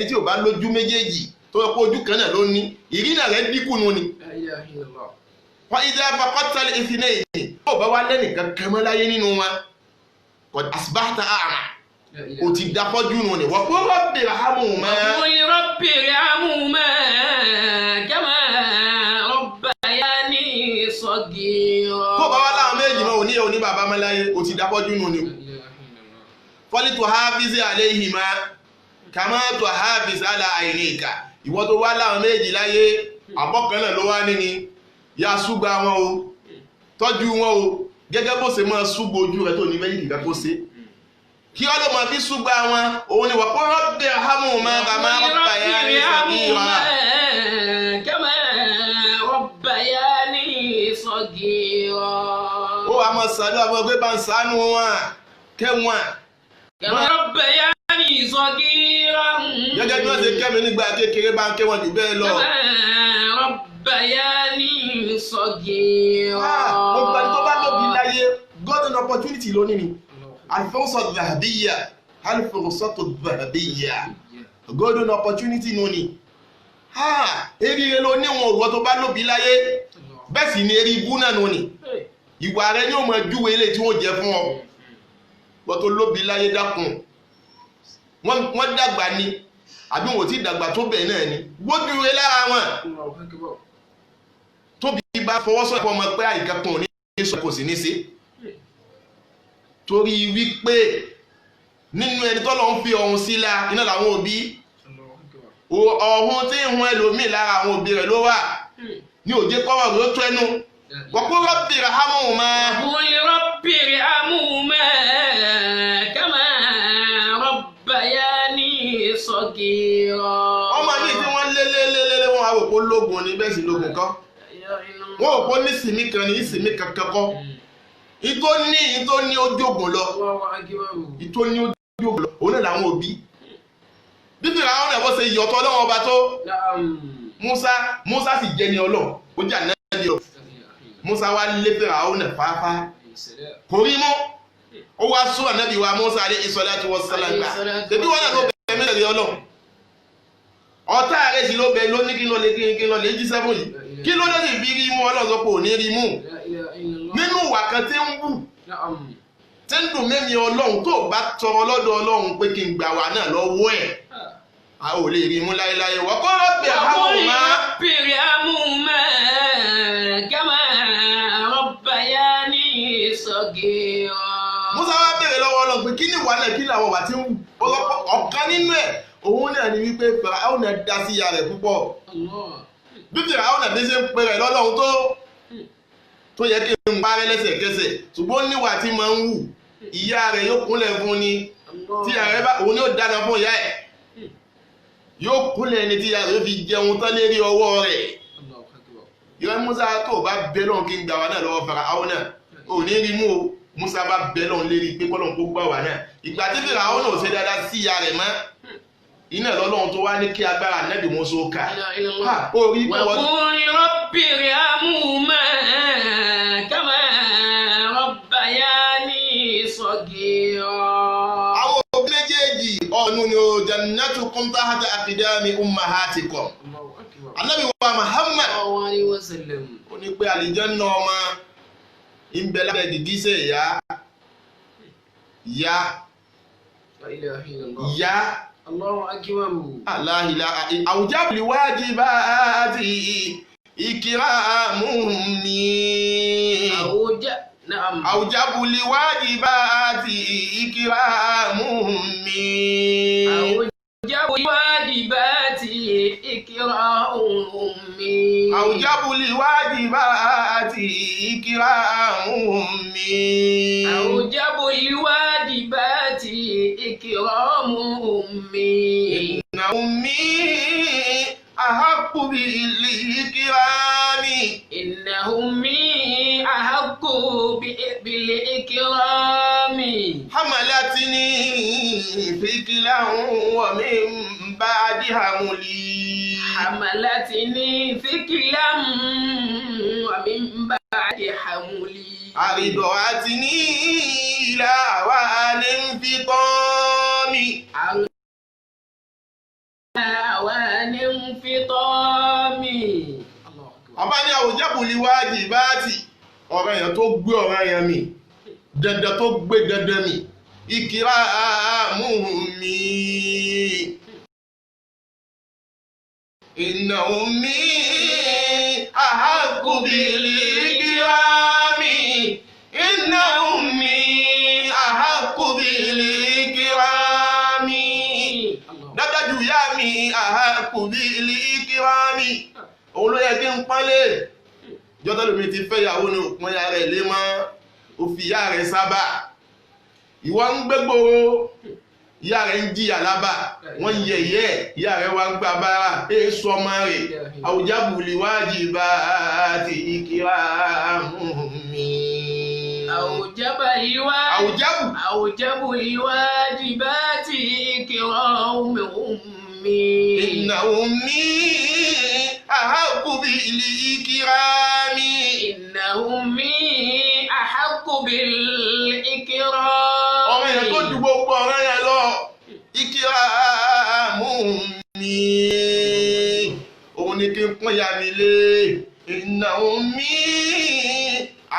tí ò bá lójú méjèèjì, tó yẹ kó ojú kan náà ló ní, ìrìnà rẹ dínkù nù ni. لا إله إلا الله. Wọ́n ìdí afakọ́tàlẹ̀ ìfìnà èyí tó bá wá lẹ́nìkan kẹmọ́ láyé nínú wọn, kò asibáta àmà, لا إله. o ti dafọ́jú nù ni. Wọ́n kó rọ́bì rahamu mọ́. وقل رب ارحمهما كما ربياني صغيرا. Tó bá wá láwọn méjì mọ́, òní òní bàbá mọ́ láyé, o ti dafọ́jú nù ni. لا إله إلا الله. Fọ́lítò hafiz aléhìmá kàmá tó hafiz ala àìníkà. Ìwọ tó wá láwọn méjì láyé, àbọ̀kan náà ló wá níní ya, súgba wọn o, tọ́jú wọn o, gẹ́gẹ́ bó ṣe máa súgba ojú rẹ tó ní méjì nìkan kó ṣe kí wọ́n ló máa fi súgba wọn. Òun ni wọ́n kó rọ́bì hamu máa kàmá وقل rọ́bà رب yá ní ارحمهما sàkíyà. كما ربياني صغيرا. Ó wàá máa ṣàdúrà fún ọ pé bá ń ṣàánú wọn, kẹ́ wọn كما ربياني صغيرا. gẹ́gẹ́ bí wọ́n ṣe kẹ́ mi nígbà kékeré, bá ń kẹ́ wọn jù bẹ́ẹ̀ lọ. كما ربياني صغيرا. Gbogbo ẹni tó bá lóbi láyé, golden opportunity lónìí ni. Alifurusọ dhahabiya, alifurusọ dhahabiya, golden opportunity nù ni. Eré ló níwọn òwò tó bá lóbi láyé, bẹ́ẹ̀ sì ni eré ibú náà nù ni. Ìwà rẹ yóò máa júwe ilé tí wọ́n jẹ fún ọ. Wọ́n tó lóbi láyé, dákun, wọ́n dàgbà ni àbí wọn ò tí dàgbà tó bẹ́ẹ̀ náà ni, gbójú rẹ lára wọn. Tóbi bá fọwọ́sọ̀pọ̀ ọmọ pé àyíká kan ò ní sọ, kò sì ní sí, torí wípé nínú ẹni tọ́lọ́ ń fi ọ̀hún sí la iná làwọn òbí. Ọ̀hún tí ń hun ẹlòmíì lára àwọn òbí rẹ̀ ló wà ní òjé kọ́wọ́ rẹ̀ ó tó ẹnu. Wọ́n kó rọ́bì rahamu ma. قل رب ارحمهما كما ربياني صغيرا. Ọmọ mi tí wọ́n lé lé lé lé lé, wọ́n á wò pé lógun ni, bẹ́ẹ̀ sì lógun kọ́. Wọ́n ò kó ní ìsinmi kan ní ìsinmi kankan kọ́. Ìtò ní ìtò ní ojú ògùn lọ, ìtò ní ojú ògùn lọ, òun náà làwọn òbí. Bíbí àwọn ọ̀nà ṣe yọ̀tọ̀ ọlọ́wọ́n ọba tó Musa, Musa sì jẹ́ ní ọlọ́, ó jà náà ní ọ. Musa wá lé Fíráúnà náà fáfá, kò rí mú. Ó wá sún ànábì wa Musa alayhi salatu wassalam gbà tẹbí wọn náà ló bẹ mẹ́rin ọlọ́. Ọ̀tá rẹ̀ sì ló bẹ ló ní kí ló lè kí ló lè jí sẹ́fún yìí, kí ló lè fi rí mú. Ọlọ́run sọ pé ò ní rí mú nínú ìwà kan tí ń wù, tí ń dùn mẹ́mi ọlọ́run, tó bá tọrọ lọ́dọ̀ ọlọ́run pé kí n gbà wà náà lọ́wọ́ ẹ̀, a ò lè rí mú láéláé. Wọ́n kọ́ rọ́bì وقل àhámùmá. رب ارحمهما كما ربياني صغيرا. Musa wá béèrè lọ́wọ́ ọlọ́run pé kí ni ìwà náà, kí làwọn wà tí ń wù. Ọlọ́pọ̀ ọ̀kan nínú ẹ̀, òun náà ni wípé Fáráò náà dá sí ìyá rẹ̀ púpọ̀. Bí Fáráò náà bí ṣe ń pe rẹ̀ lọ́lọ́run tó yẹ kí n parẹ́ lẹ́sẹ̀kẹsẹ̀, ṣùgbọ́n níwà tí máa ń wù, ìyá rẹ̀ yóò kúnlẹ̀ fún ni. Tí ìyá rẹ̀ bá, òun yóò dáná fún ìyá ẹ̀, yóò kúnlẹ̀ ni tí ìyá rẹ̀ fi jẹun tán lérí ọwọ́ rẹ̀. Ìrẹ́ Musa, tó o bá bẹ lọ́hùn kí n gbà wá náà lọ́wọ́ Fáráò náà, ò ní rí mú o. Musa bá bẹ lọ́hùn lérí pé kọ́lọ́hùn kó gbà wá náà. Ìgbà tí Fáráò náà ò ṣe dáadáa sí ìyá rẹ̀ mọ́, Iná lọ́lọ́run tó wá ní kí agbára nẹ́bì Mùsá ó ká. Orí pé wọ́n. Wa qul rabbi irhamhuma kama rabbayani saghira. Àwọn òbí méjèèjì ọ̀nù ni o jannatukum tahta aqdami ummahatikum. Ànábì wa Muhammad Sallallahu alaihi wasallam. ó ní pé àlìjánnà ọmọ ń bẹ lábẹ́ gìgísẹ̀ ìyá ìyá La ilaha illallah. ìyá Allahu akbar. aláhìlá àwùjábìlì wájibáàtì ìkìrámùmí. Àwùjá naam. Àwùjábìlì wájibáàtì ìkìrámùmí. Àwùjábìlì wájibáàtì ìkìrámùmí. Àwùjábìlì wájibáàtì ìkìrámùmí. Àwùjábìlì wájibáàtì ìkìrámùmí. Inna ummi ahaqqu bil ikrami. Inna ummi ahaqqu bil ikrami. Hamalatni thiqlan wa min ba'di hamli. Hamalatni thiqlan wa min ba'di hamli. Arda'atni ila awanin fitami. Awanin fitami. Ọba ní àwùjábùlì wájibáàtì ọ̀rọ̀ èèyàn tó gbé ọ̀rọ̀ èèyàn mi dandan tó gbé dandan mi ìkìrámùmí. Inna ummi ahaqqu bil ikrami. Inna ummi ahaqqu bil ikrami. Dájájú ìyá mi ahaqqu bil ikrami. Òun ló yẹ kí n pọ́nlé. Jọ́tọ́ lómi ti fẹ́ ìyàwó ni òpin ya rẹ̀ lé mọ́. Ó fi ìyá rẹ̀ sábà. Ìwọ ń gbégbòòrò. Ìyá rẹ̀ ń jìyà lábà. Wọ́n ń yẹ̀yẹ́. Ìyá rẹ̀ wá ń gba bára. Èso ọmọ rẹ̀. Àwùjábùlì wájibáàtì ìkìrámùmí. Àwùjábù. Àwùjábùlì wájibáàtì ìkìrámùmí. Inna ummi ahaqqu bil ikrami. Inna ummi ahaqqu bil ikrami. Ọ̀rọ̀ yẹn tó ju gbogbo ọ̀rọ̀ yẹn lọ. Ìkìrámùmí. Òun ni kí n pọ́n ya mi lé. Inna ummi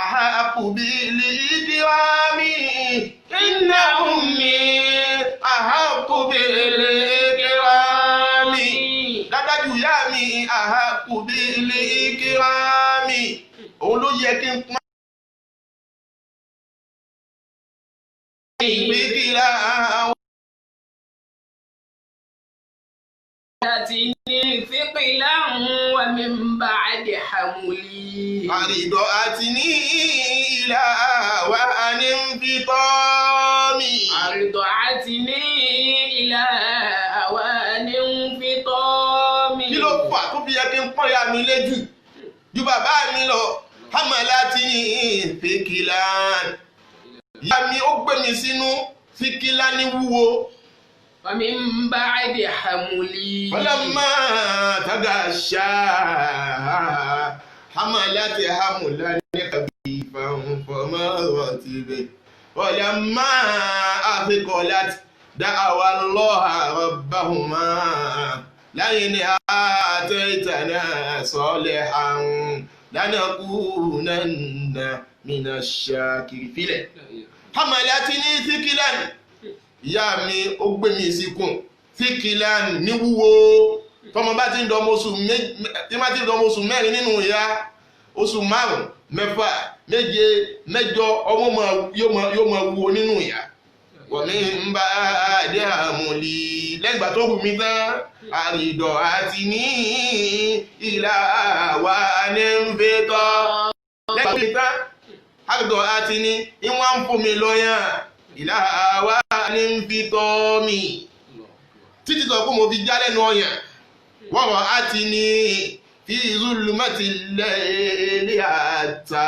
ahaqqu bil ikrami. Inna ummi ahaqqu bil ikrami. Dádájú ìyá mi ahaqqu bil ikrami. Òun ló yẹ kí n pọ́n. Ìgbékìlá Hamalatni thiqlan wa min ba'di hamli. Arda'atni ila wa'anin fitami. Arda'atni ila awanin fitami. Kí ló fà tó fi yẹ kí n pọ́n ìyá mi lé jù ju bàbá mi lọ? Hamalatni thiqlan. Ìyá mi ó gbé mi sínú thiqlan ní wúwo. Wa min ba'di hamli. Falamma tagashaha hamalat hamlan khafifan famarrat bihi. Walamma athqalat da'awa Allaha rabbahuma la'in ataytana salihan lanakunanna minash shakirin. Filẹ̀. Hamalatni thiqlan. Ìyá mi ó gbé mi síkùn thiqlan ní wúwo. Tọmọ bá ti ń dọmọ oṣù mẹ́rin nínú ìyá, oṣù márùn, mẹ́fà, méje, mẹ́jọ, ọmọ yóò máa wúwo nínú ìyá. Wọ́n mi ń bá dé àmúlí. Lẹ́yìn ìgbà tó wù mí tán, àrídọ̀ àti ní ìlà wa ní ń fi tọ́. Lẹ́yìn ìgbà tó wù mí tán, àrídọ̀ àti ní ìwọ̀n ń fún mi lọ́yàn. Ìlà wa ní ń fi tọ́ mi. Títí sọ pé mo fi já lẹ́nu ọyàn. Wọ́rọ̀ àti ní fi zulumati layli hatta.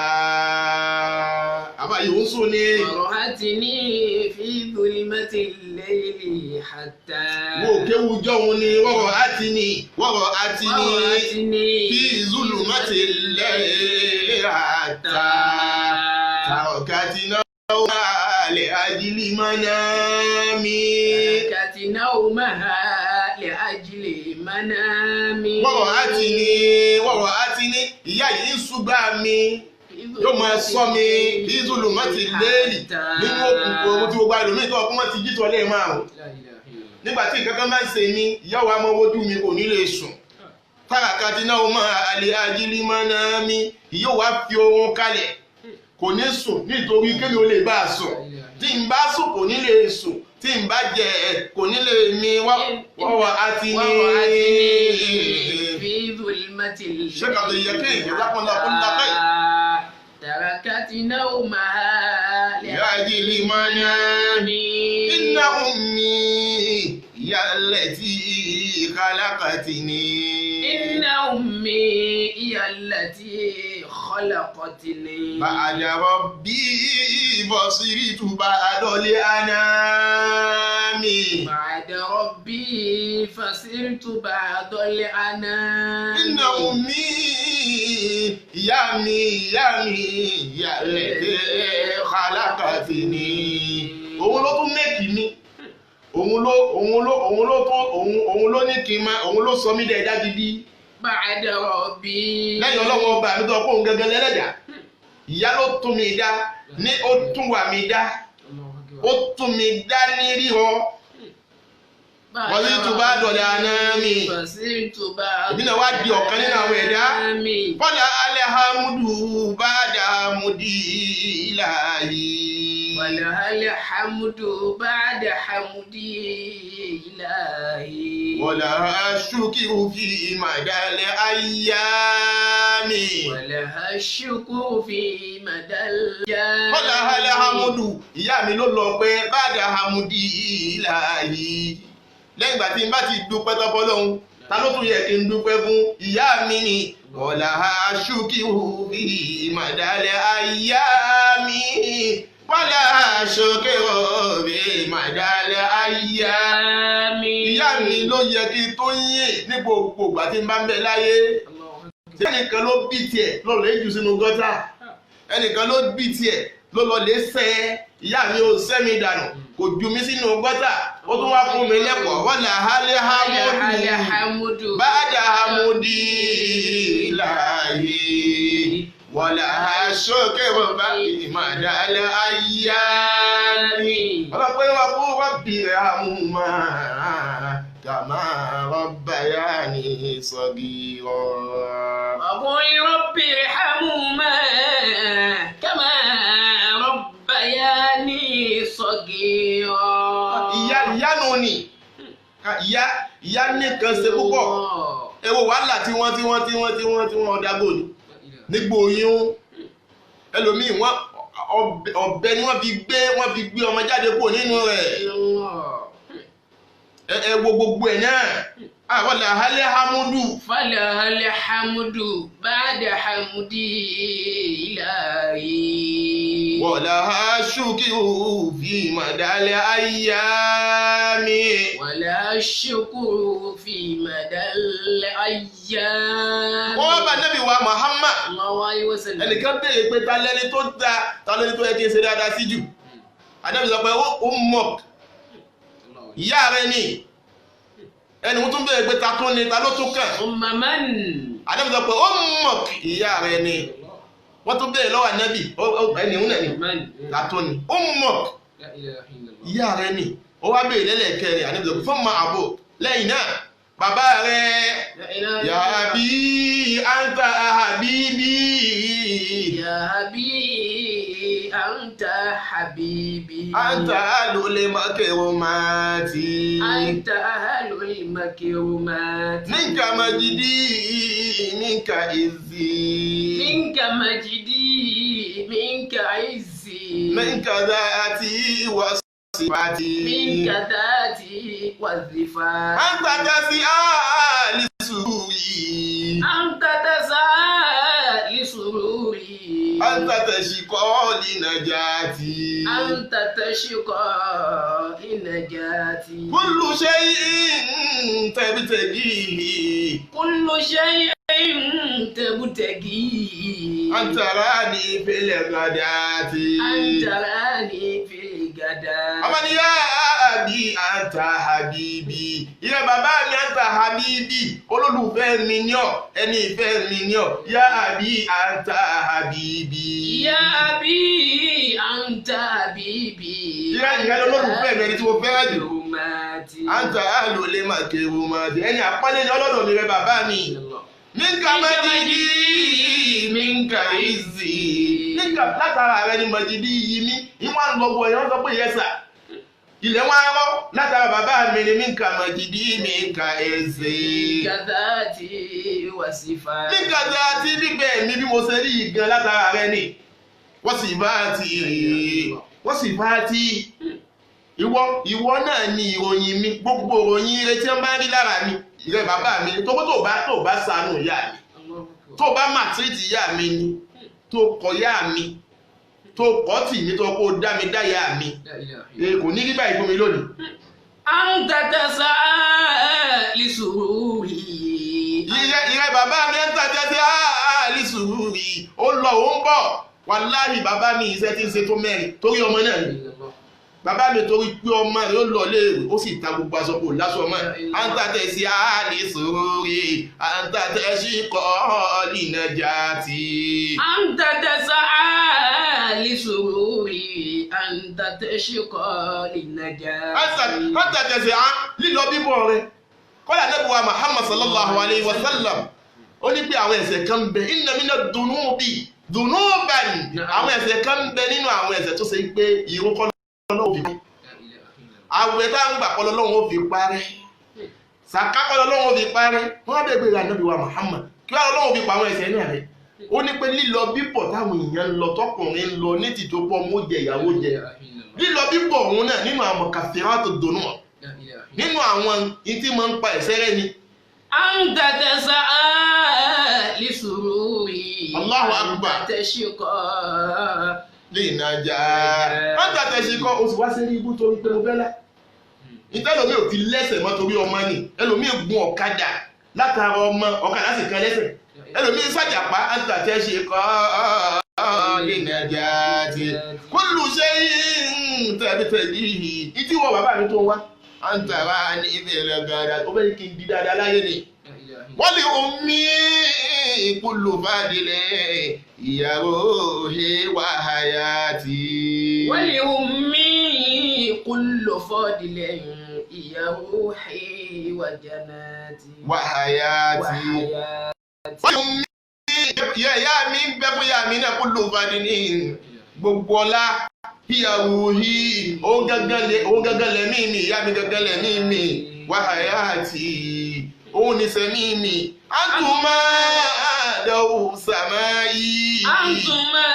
Àbá yìí ń sùn ní. Wọ́rọ̀ àti ní fi zulumati ظلمة الليل حتى Wo kéwu jọ̀hún ni wọ́rọ̀ àti ni wọ́rọ̀ àti ni ورأتني fi zulumati layli hatta tarakati nawma li ajli manami. تركت نومها لأجل منامي Wọ́rọ̀ àti ni wọ́rọ̀ àti ni ìyá yìí ń ṣùgbà mi yóò máa sọ mi fi zulumati layli nínú òkùnkùn ohun tí gbogbo àlùmí tó ọkùnrin wọn ti jí tọ́lé márùn-ún. لا إله إلا الله. Nígbà tí nǹkan kan bá ń ṣe mí, ìyá wa máa wojú mi, kò ní lè sùn. Tárakàtì náà ó máa àlè ajílí máa ná mi, ìyá wa fi oorun kalẹ̀, kò ní sùn nítorí kémi ò lè bá a sùn. Tí n bá sùn kò ní lè sùn, tí n bá jẹ ẹ kò ní lè mi wọ́wọ́ àti ní. ورأتني في ظلمة الليل Sheikh Abdul Yakin, jazakumullah kulla khair. تركت نومها Ajílí máa ná mi. Inna ummi hiya allati khalaqatni. إن أمي هي التي خلقتني بعد ربي بصرت بعد الأنام. بعد ربي فصرت بعد الأنام. إن أمي ìyá mi ìyá mi ìyá lẹ́tẹ̀ khalaqatni. Òun ló tún mẹ́kì mi. Òun ló òun ló òun ló tún òun òun ló ní kí n máa òun ló sọ mí dẹ̀ ẹ̀dá gidi. بعد ربي Lẹ́yìn ọlọ́wọ́ ọba mi tó kó òun gẹ́gẹ́ lẹ́lẹ́dà. Ìyá ló tún mi dá ní ó tún wà mí dá, ó tún mi dá ní rírọ. Wọ́n bá dọ̀lẹ̀ àná mi. فصرت بعد Èmi náà wá di ọ̀kan nínú àwọn ẹ̀dá. الأنام. Fọ́lá alẹ́hàmúdù bá dàmúdì ìlàhí. ولها الحمد بعد حمدي إلهي. Wọ́lá ṣúkìrù fi màdàlẹ̀ ayámi. ولها الشكر في مدى الأيام. Fọ́lá alẹ́hàmúdù ìyá mi ló lọ pé bá dàmúdì ìlàhí. Lẹ́yìn ìgbà tí n bá ti dúpẹ́ tọ́pọ́ lọ́hùn, ta ló tún yẹ kí n dúpẹ́ fún? Ìyá mi ni. Wọ́lá ṣúkìrù fi màdàlẹ̀ ayámi. Wọ́lá ṣúkìrù fi màdàlẹ̀ ayámi. آمين. Ìyá mi ló yẹ kí n tó yìn ní gbogbo ìgbà tí n bá ń bẹ láyé. Ẹnìkan ló bí tiẹ̀ ló lè jù sínú gọ́tà, ẹnìkan ló bí tiẹ̀ ló lọ lè sẹ́. Ìyá mi ò sẹ́ mi dànù, kò ju mi sínú gọ́tà, ó tún wá fún mi lẹ́kọ̀ọ́. Wọ́n là hálẹ́ hámúdù الحمد bàdà hámúdì láàyè wọ́n là sókè bàbá ìmàdàlẹ́ ayá mi. آمين. Ọlọ́pẹ́ wa kó rọ́bì rahmuma kàmá rabbayani sagira. وقل رب ارحمهما كما ربياني صغيرا. Ìyá ìyá nù ni ìyá ìyá nìkan ṣe púpọ̀. Ẹ wo wàhálà tí wọ́n tí wọ́n tí wọ́n tí wọ́n tí wọ́n dágò ní nígbò oyún. Ẹlòmíì wọ́n ọ̀bẹ ni wọ́n fi gbé ọmọ jáde kúrò nínú rẹ̀. Ẹ wo gbogbo ẹ̀ náà àwọn làhálẹ́ hamudu. فلها الحمد بعد حمدي إلهي. Wọ̀lá ṣùkìrù fi màdàlẹ́ àyàmì. ولا الشكر في مدى الأيام. Wọ́n bá Nábì wa Muhammad. الله عليه وسلم. Ẹnìkan béèrè pé ta lẹni tó da, ta lẹni tó yẹ kí n ṣe dáadáa sí jù. Ànábì sọ pé ó mọ̀ ìyá rẹ ni. Ẹni wọ́n tún béèrè pé ta tún ni, ta ló tún kàn. ثم من. Ànábì sọ pé ó mọ̀ ìyá rẹ ni. Wọ́n tún béèrè lọ́wọ́ Ànábì ẹni òun náà ni من. ta tún ni. Ó mọ̀ لا إله إلا الله. ìyá rẹ ni. Ó wá béèrè lẹ́lẹ̀kẹrin. Ànábì sọ pé fún ma àbò lẹ́yìn náà bàbá rẹ. لا إله إلا Ya الله. abi anta habibi. يا أبي أنت حبيبي. Anta alul makrumati. أنت أهل المكرمات. Minka majidi minka izzi. منك مجدي منك عزي. Minka dhati wa sifati. منك ذاتي والذفات. Anta tasi'a li sururi. أنت تسعى لسروري أنت تشقى لنجاتي أنت تشقى لنجاتي كل شيء تبتغيه كل شيء تبتغيه أن تراني في الغداة أن تراني في الغداة Ọmọ ni yá àbí àǹtà habibi. Ìyá bàbá mi àǹtà habibi. Olólùfẹ́ mi ni ọ́, ẹni ìfẹ́ mi ni ọ́. Yá àbí àǹtà habibi. يا أبي أنت حبيبي Ìyá ìyá olólùfẹ́ mi ẹni tí mo fẹ́ràn jù. كرماتي Àǹtà àlòlé máa kéwu máa dé. Ẹni àpọ́nlé ni ọlọ́dọ̀ mi rẹ bàbá mi. Minka majidi, minka izzi. Minka látara rẹ ni majidi yìí mi. Ìwọ̀n lọ́wọ́ ẹ̀yọ́ sọ pé yẹsà. Ilẹ̀ wọn arọ́ látara bàbá mi ni minka majidi, minka izzi. كذاتي وصفاتي Minka tí bíbẹ̀ mi bí mo ṣe rí yìí gan látara rẹ ni. Wọ́n sì bá ti wọ́n sì bá ti ìwọ náà ni ìròyìn mi gbogbo ìròyìn ire tí wọ́n bá rí lára mi ìrẹ bàbá mi tó tó bá ṣàánú ìyá mi tó bá màtírìtì ìyá mi ni tó kọ ìyá mi tó kọ́ tì mí tó kó dá mi dá ìyá mi kò ní rí báyìí fún mi lónìí. أنت تسعى لسروري Ìrẹ bàbá mi ń tàjẹ́ sí àálí sùúrù ó lọ ó ń bọ̀ wàláhì bàbá mi iṣẹ́ tí ń ṣe tó mẹ́rin torí ọmọ náà ni bàbá mi torí pé ọmọ rẹ̀ ó lọ léèrè ó sì ta gbogbo aṣọ kò lásọ mọ́ à ń tàtẹ̀ sí àálí sùúrù à ń tàtẹ̀ sí kọ́ọ̀lì najati. أنت تسعى لسروري أنت تشقى للنجاة à ń tàtẹ̀ sí à lílọ bíbọ̀ rẹ̀ kọ́lá nẹ́bùwà Muhammad sallallahu alayhi wa sallam ó ní pé àwọn ẹ̀ṣẹ̀ kan ń bẹ inna mina dunubi dunuban àwọn ẹ̀ṣẹ̀ kan ń bẹ nínú àwọn ẹ̀ṣẹ̀ tó ṣe pé irun kọ́ lọ́wọ́ fi àwẹ̀ tá ń gbà kọ́ lọ́wọ́ fi parẹ́ sàká kọ́ lọ́wọ́ fi parẹ́ wọ́n á bẹ̀rẹ̀ pé ànábì wa Muhammad kí wọ́n lọ́wọ́ fi pa àwọn ẹ̀ṣẹ̀ náà rẹ̀ ó ní pé lílọ bíbọ̀ táwọn èèyàn ń lọ tọkùnrin ń lọ ní tìjọpọ̀ mọ́ jẹ ìyàwó jẹ lílọ bíbọ̀ òun náà nínú àwọn kàfíńtà dùnú nínú àwọn ìtí máa ń pa ẹ̀ṣẹ̀ rẹ̀ ni. أنت تسعى لسروري Allahu Akbar. أنت تشقى lè nàjà láti àtẹ̀sí kọ́ oṣù wá sí ibú torí pé mo fẹ́ lá. Níta ẹlòmíì ò fi lẹ́sẹ̀ mọ́ torí ọmọ ni ẹlòmíì gun ọ̀kadà látara ọmọ ọ̀kadà sì kan lẹ́sẹ̀ ẹlòmíì sàjàpá láti àtẹ̀sí kọ́ lè nàjà ti kullu shay'in tẹ̀lé tẹ̀lé yìí ìdí wọ bàbá mi tó wá à ń tàrà ní ìbẹ̀rẹ̀ gàdá ó fẹ́ kí n di dáadáa láyé ni wọ́n lè omi kullu fadilẹ̀ ìyàwó he wàhálà tí. ولأمي كل فضل يا روحي وجناتي wàhálà tí. وحياتي wọ́n lè omi ìyá mi ń bẹ́ fún ìyá mi náà kullu fadilẹ̀ gbogbo ọlá ìyàwó he òun gángan lẹ́mí mi ìyá mi gángan lẹ́mí mi wàhálà tí òun ní sẹ́mí mi àtúmọ̀ àdáwò sàmáyì. أنتما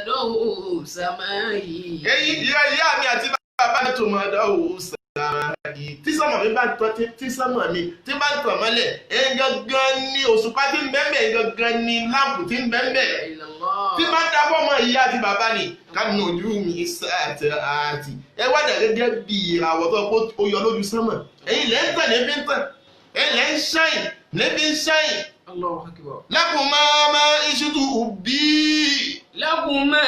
ضوء سمائي Ẹ̀yin ìyá mi àti bàbá mi tó máa dáwò sàmáyì. Tí sọ́mọ̀ mi bá tọ́ tí sọ́mọ̀ mi tí bá ń tàn mọ́lẹ̀ ẹ̀yin gangan ni òṣùpá tí ń bẹ́ẹ̀ ẹ̀yin gangan ni láǹpù tí ń bẹ́ẹ̀ إلى الله tí máa ń dábọ̀ mọ́ ìyá àti bàbá ni kánú ojú mi sáàtì àti ẹ wá dà gẹ́gẹ́ bí ìràwọ̀ tó kó ó yọ lójú sánmọ̀ ẹ̀yin lẹ́ ń tàn lẹ́bí ń tàn ẹ̀yin lẹ́ ń ṣáìn lẹ́bí ń ṣáìn الله أكبر lákùn máa máa iṣu tó bí لكما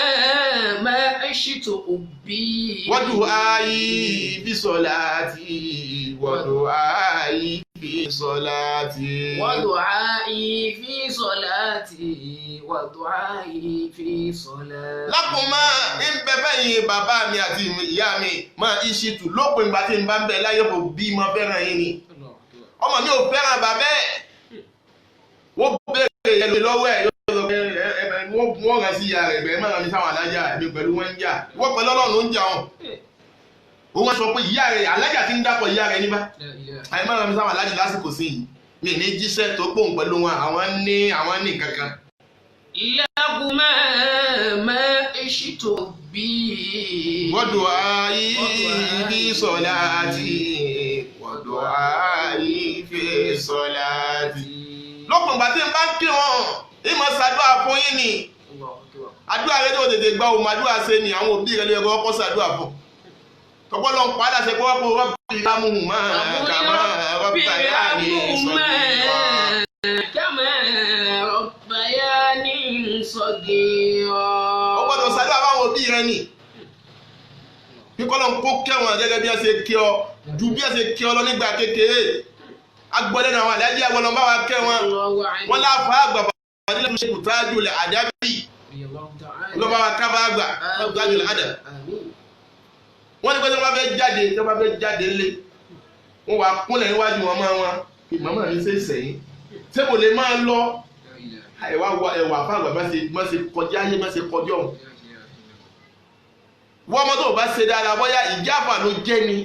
ما عشت أبي wọ́dù ayé bí sọ̀lá ti wọ́dù ayé bí sọ̀lá ti. ودعائي في صلاتي ودعائي في صلاتي lákùn máa ń bẹ fẹ́yìn bàbá mi àti ìyá mi máa iṣu tù lópin ìgbà tí n bá ń bẹ láyé kò bí mo fẹ́ràn yín ni. الله أكبر Ọmọ mi ò fẹ́ràn bàbá ẹ̀ wọ́n béèrè ẹlòmí lọ́wọ́ ẹ̀ yóò sọ pé wọ́n rán sí ìyá rẹ̀ bẹ́ẹ̀ má rán mi sáwọn alájà mi pẹ̀lú wọn ń jà wọ́n pẹ̀lú ọlọ́run ń jà wọn. Òun sọ pé ìyá rẹ̀ alájà ti ń dàpọ̀ ìyá rẹ̀ níbà لا إله àyè má rán mi sáwọn alájà lásìkò sí yìí mi ní jíṣẹ́ tó pòun pẹ̀lú wọn àwọn ní kankan. لكما ما عشت أبي wọ́dù ayé bí sọ̀lá àti wọ́dù ayé fi sọ̀lá àti. Lọ́pọ̀ ìgbà tí n bá ń kírun Ìmọ̀ ṣàdúrà fún yín ni. Àdúrà rẹ tó tètè gba òun àdúrà ṣe ni àwọn òbí rẹ lè rọ ọkọ ṣàdúrà fún. Tọ́pọ́ lọ ń pa á láṣẹ pé wọ́n kó rọ́bì lámùhùn máa kàmá rọ́bì láàrin sọ́dún. Kama rabbayani sagira. Ó gbọ́dọ̀ ṣàdúrà fáwọn òbí rẹ ni. Kíkọ́ lọ́n kó kẹ́wọ̀n gẹ́gẹ́ bí a ṣe kí ọ ju bí a ṣe kí ọ lọ nígbà kékeré. Agbọ́dẹ́ náà àwọn àdájẹ́ àwọn ọlọ́mọba wa kẹ́ wọn. Wọ́n láfa àgbà bàbá nílẹ̀ ṣe kùtájú lẹ̀ àdábì. Ọlọ́mọba wa kábà àgbà kùtájú lẹ̀ àdàbì. Wọ́n ní pé tí wọ́n bá fẹ́ jáde tí wọ́n bá fẹ́ jáde ńlé wọ́n wá kúnlẹ̀ níwájú wọn máa wọn pé màmá mi ṣe sẹ́yìn ṣé kò lè máa lọ ẹ̀wà ẹ̀wà fáwọn má ṣe má ṣe kọjá ayé má ṣe kọjá ọ̀hún. Wọ́n ọmọ tó o bá ṣe dáadáa bóyá ìjáfà ló jẹ́ ni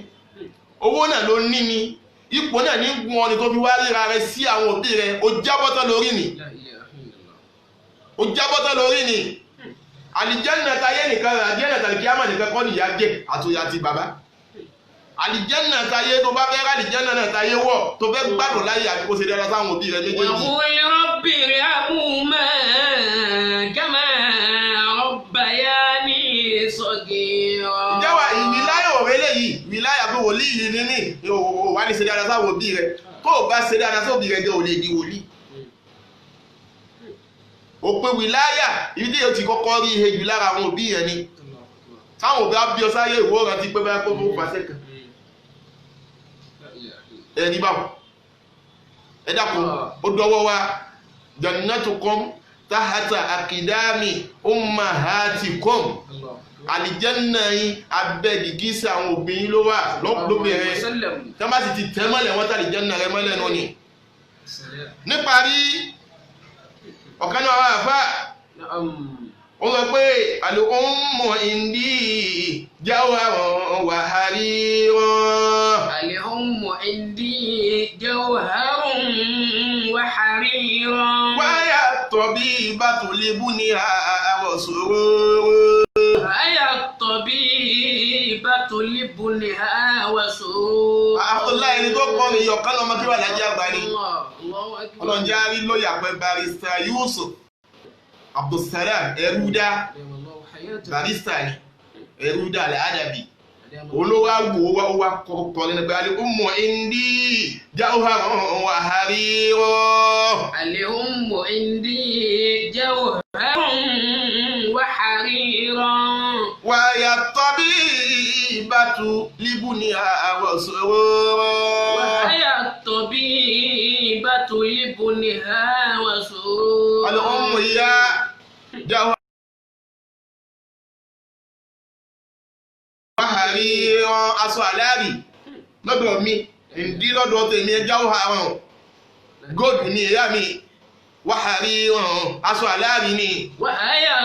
owó náà ló ní ni ipò náà ní gun ọ ni tó fi wá ríra rẹ sí àwọn òbí rẹ o jábọ́tán lórí ni o jábọ́tán lórí ni àlìjẹ́nà tayé nìkan àlìjẹ́nà tàlìkíámà nìkan kọ́ nìyá jẹ́ àtòyà àti bàbá àlìjẹ́nà tayé tó bá fẹ́ rálìjẹ́nà náà tayé wọ̀ tó fẹ́ gbádùn láyé àti kó ṣe dáadáa sáwọn òbí rẹ méjèèjì. وقل رب ارحمهما كما ربياني صغيرا. ìjẹ́wà ìwìláyà òré léyìí ìwìláyà pé wòlíì yìí ní ní wà ní ṣe dáadáa sáwọn òbí rẹ tó o bá ṣe dáadáa sáwọn òbí rẹ gẹ́ ò lè di wòlíì. Òpin wìláyà ibi tí yóò ti kọ́kọ́ rí ihe jù lára àwọn òbí yẹn ni táwọn òbí á bí ọ sáyé ìwọ rẹ ti pé báyà kó fún pàṣẹ kan ẹni báwo ẹ dákun ó dọwọ́ wa jannatukum tahata akidami ummahatikum àlìjẹ́nà yín abẹ́ gìgísẹ̀ àwọn òbí yín ló wà lóbìnrin tí wọ́n bá sì ti tẹ́ mọ́lẹ̀ wọ́n tàlìjẹ́nà rẹ mọ́lẹ̀ nù ni. Níparí ọ̀kan náà wà fà ó sọ pé al-ummu indi jawharun wa harirun. Al-ummu indi jawharun wa harirun. Wáyà tabibatu libuniha wa surur. Wáyà tabibatu libuniha wa surur. Abdullahi ẹni tó kọrin ọ̀kan lọ́mọ kí wà lájẹ́ àgbà ni. Ọlọ́njẹ́ á rí lọ́ọ̀yà pẹ́ Barrister Yusuf Abdulsalam Ẹrúdá barrister ni Ẹrúdá Al-Adabi olówó àwò wa ó wá kọkọ nínú pé al-ummu indi jawharun wa harirun. Al-ummu indi jawharun wa harirun. Wàyà tabibatu libuniha wa surur. Wàyà tabibatu libuniha wa surur. Al-ummu ya jawharun wa harirun aṣọ àlárì lọ́dọ̀ mi ǹdí lọ́dọ̀ tèmi jawharun góòdù ni ìyá mi wa harirun aṣọ àlárì ni. Wàyà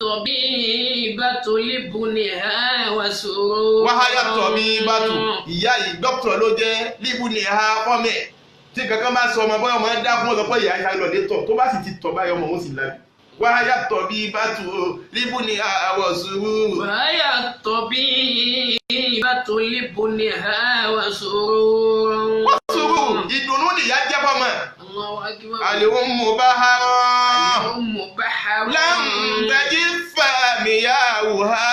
tabibatu libuniha wa surur. Wàhálà tabibatu ìyá yìí dókítà ló jẹ́ libuniha fọ́mẹ̀ tí kankan bá sọ ọmọ bóyá ọmọ ẹ dákún ọ̀sán pé ìyá ìyá lọ lè tọ̀ tó bá sì ti tọ̀ báyọ̀ ọmọ òun sì lájú. Wàhálà tabibatu libuniha wa surur. Wàhálà tabibatu libuniha wa surur. Wọ́n sùúrù ìdùnnú nìyá jẹ́ fọ́mọ. Allahu akbar. Al-ummu baharun. Al-ummu baharun. Lam tajiffa miyahuha.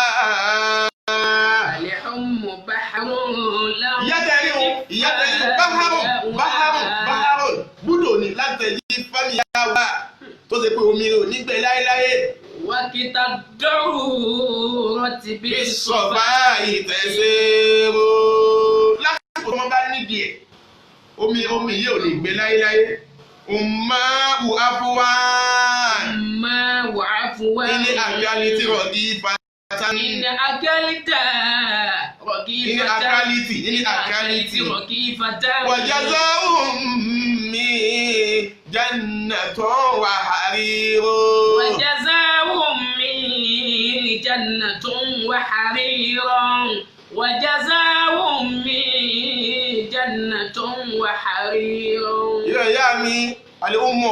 Al-ummu baharun. Lam Ìyá tẹ̀rí o, ìyá tẹ̀rí o, baharun, baharun, baharun. Búdò ni lam tajiffa miyahuha. Tó ṣe pé omi rẹ̀ ò ní gbẹ láéláé. Wákìtà dọ́rùrọ̀ ti bí Ìsọ̀bá ìtẹ̀sẹ̀rò. Lásìkò tó wọ́n bá nídìí ẹ̀, omi omi yìí ò lè gbẹ láéláé. Umma u afuwan. Umma wa afuwan. Ní àkálítì rọ̀dí fata. Ní àkálítà rọ̀kí Ní fata. àkálítì, ní àkálítì. Rọ̀kí fata. Wa jaza'u ummi jannatun wa harirun. Wa jaza'u ummi jannatun wa harirun. Wa jaza'u ummi jannatun wa harirun. Ìyá ìyá mi, àlè-ummu,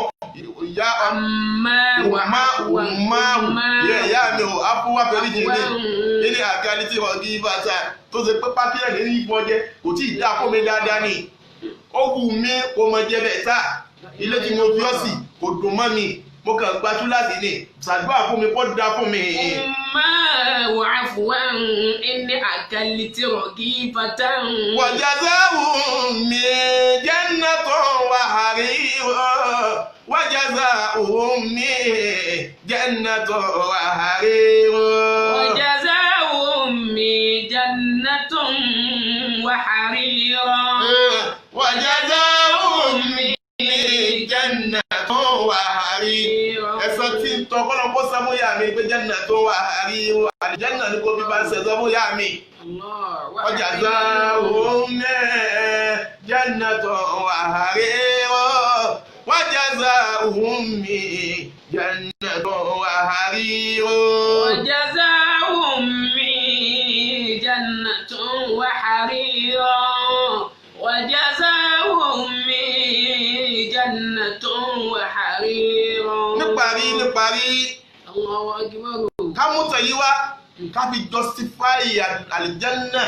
ìyá Amma wa umma umma ìyá ìyá mi ò afúwá fẹ́rí jì ní ilé àkálítì rọ̀dí bàtà tó ṣe pé pápí ẹ̀ ní ìfọ́ jẹ kò tí ì dá fún mi dáadáa ni ó wù mí kó mọ jẹ bẹ́ẹ̀ sá ilé tí mo fi ọ́ sí kò dùn mọ́ mi. Mo kàn gba túláàsì ni, ṣàdúrà fún mi kó da fún mi. Umma wa afwan inni akalti ragifatan. Wa jazaa'u min jannatin wa harir. Wa jazaa'u min jannatin wa harir. Wa jazaa'u min jannatin wa harir. Wa jazaa'u min jannatin wa harir. Ẹ̀san tí ń tọ́ kọ́lọ́ kó sámúyà mi pé jannatin wa harir. Àlìjánà ní kò fi bá ń ṣe sámúyà mi. Wa jazaa'u min jannatin wa harir. Wa jazaa'u min jannatin wa harir. Wa jazaa'u min jannatin wa harir. Wa jazaa'u min jannatin wa harir. Níparí. Allahu akbar. Ká mú tẹ̀yí wá, ká fi justify àlìjánà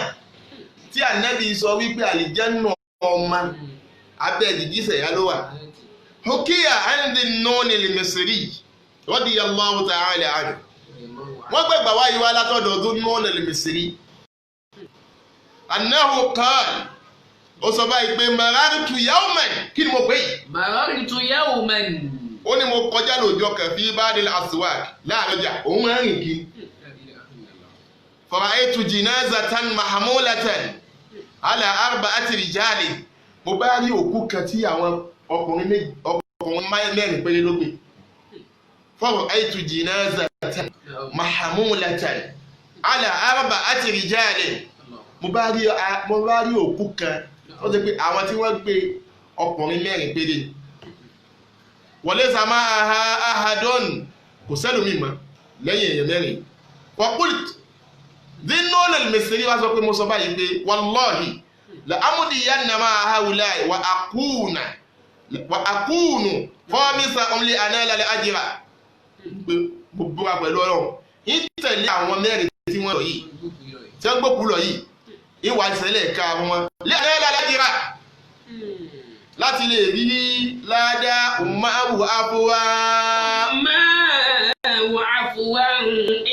tí ànábì sọ wípé àlìjánà ọmọ abẹ́ ìdíjísẹ̀ yá ló wà. Hukiya andi nọ́ọ̀nì lè-Misri radiyallahu ta'ala anhu. Wọ́n gbẹ̀gbà wáyé wá látọ̀dọ̀ ọdún nọ́ọ̀nì lè-Misri. Annahu qala, ó sọ báyìí pé marartu yawman, kí ni mo pè yìí? Marartu yawman. Ó ní mo kọjá lọ́jọ́ kan fi ba'dil aswaq, láàrin ọjà, òun máa ń rìn kiri. Fara'aytu jinazatan mahmulatan ala arba'ati rijali. Mo bá rí òkú kan tí àwọn ọkùnrin mẹ́rin péré ló gbé. Fara'aytu jinazatan mahmulatan ala arba'ati rijali. Mo bá rí òkú kan ó ti pé àwọn tí wọ́n gbé ọkùnrin mẹ́rin péré. Walaysa ma'aha ahadun, kò sẹ́lòmíì mọ́ lẹ́yìn èèyàn mẹ́rin. Wa qult Dhinnun al-Misri wá sọ pé mo sọ báyìí pé wallahi la amdiyanna ma'a ha'ula'i wa akunu khamisahum li anala al-ajra. Pé mo búra pẹ̀lú Ọlọ́run, ń tẹ̀lé àwọn mẹ́rin tí wọ́n lọ yìí, tí wọ́n gbókù lọ yìí, ìwà ìṣẹ̀lẹ̀ ká wọn li anala al-ajra, láti lè rí ládàá umaru afuwa. Umaru afuwa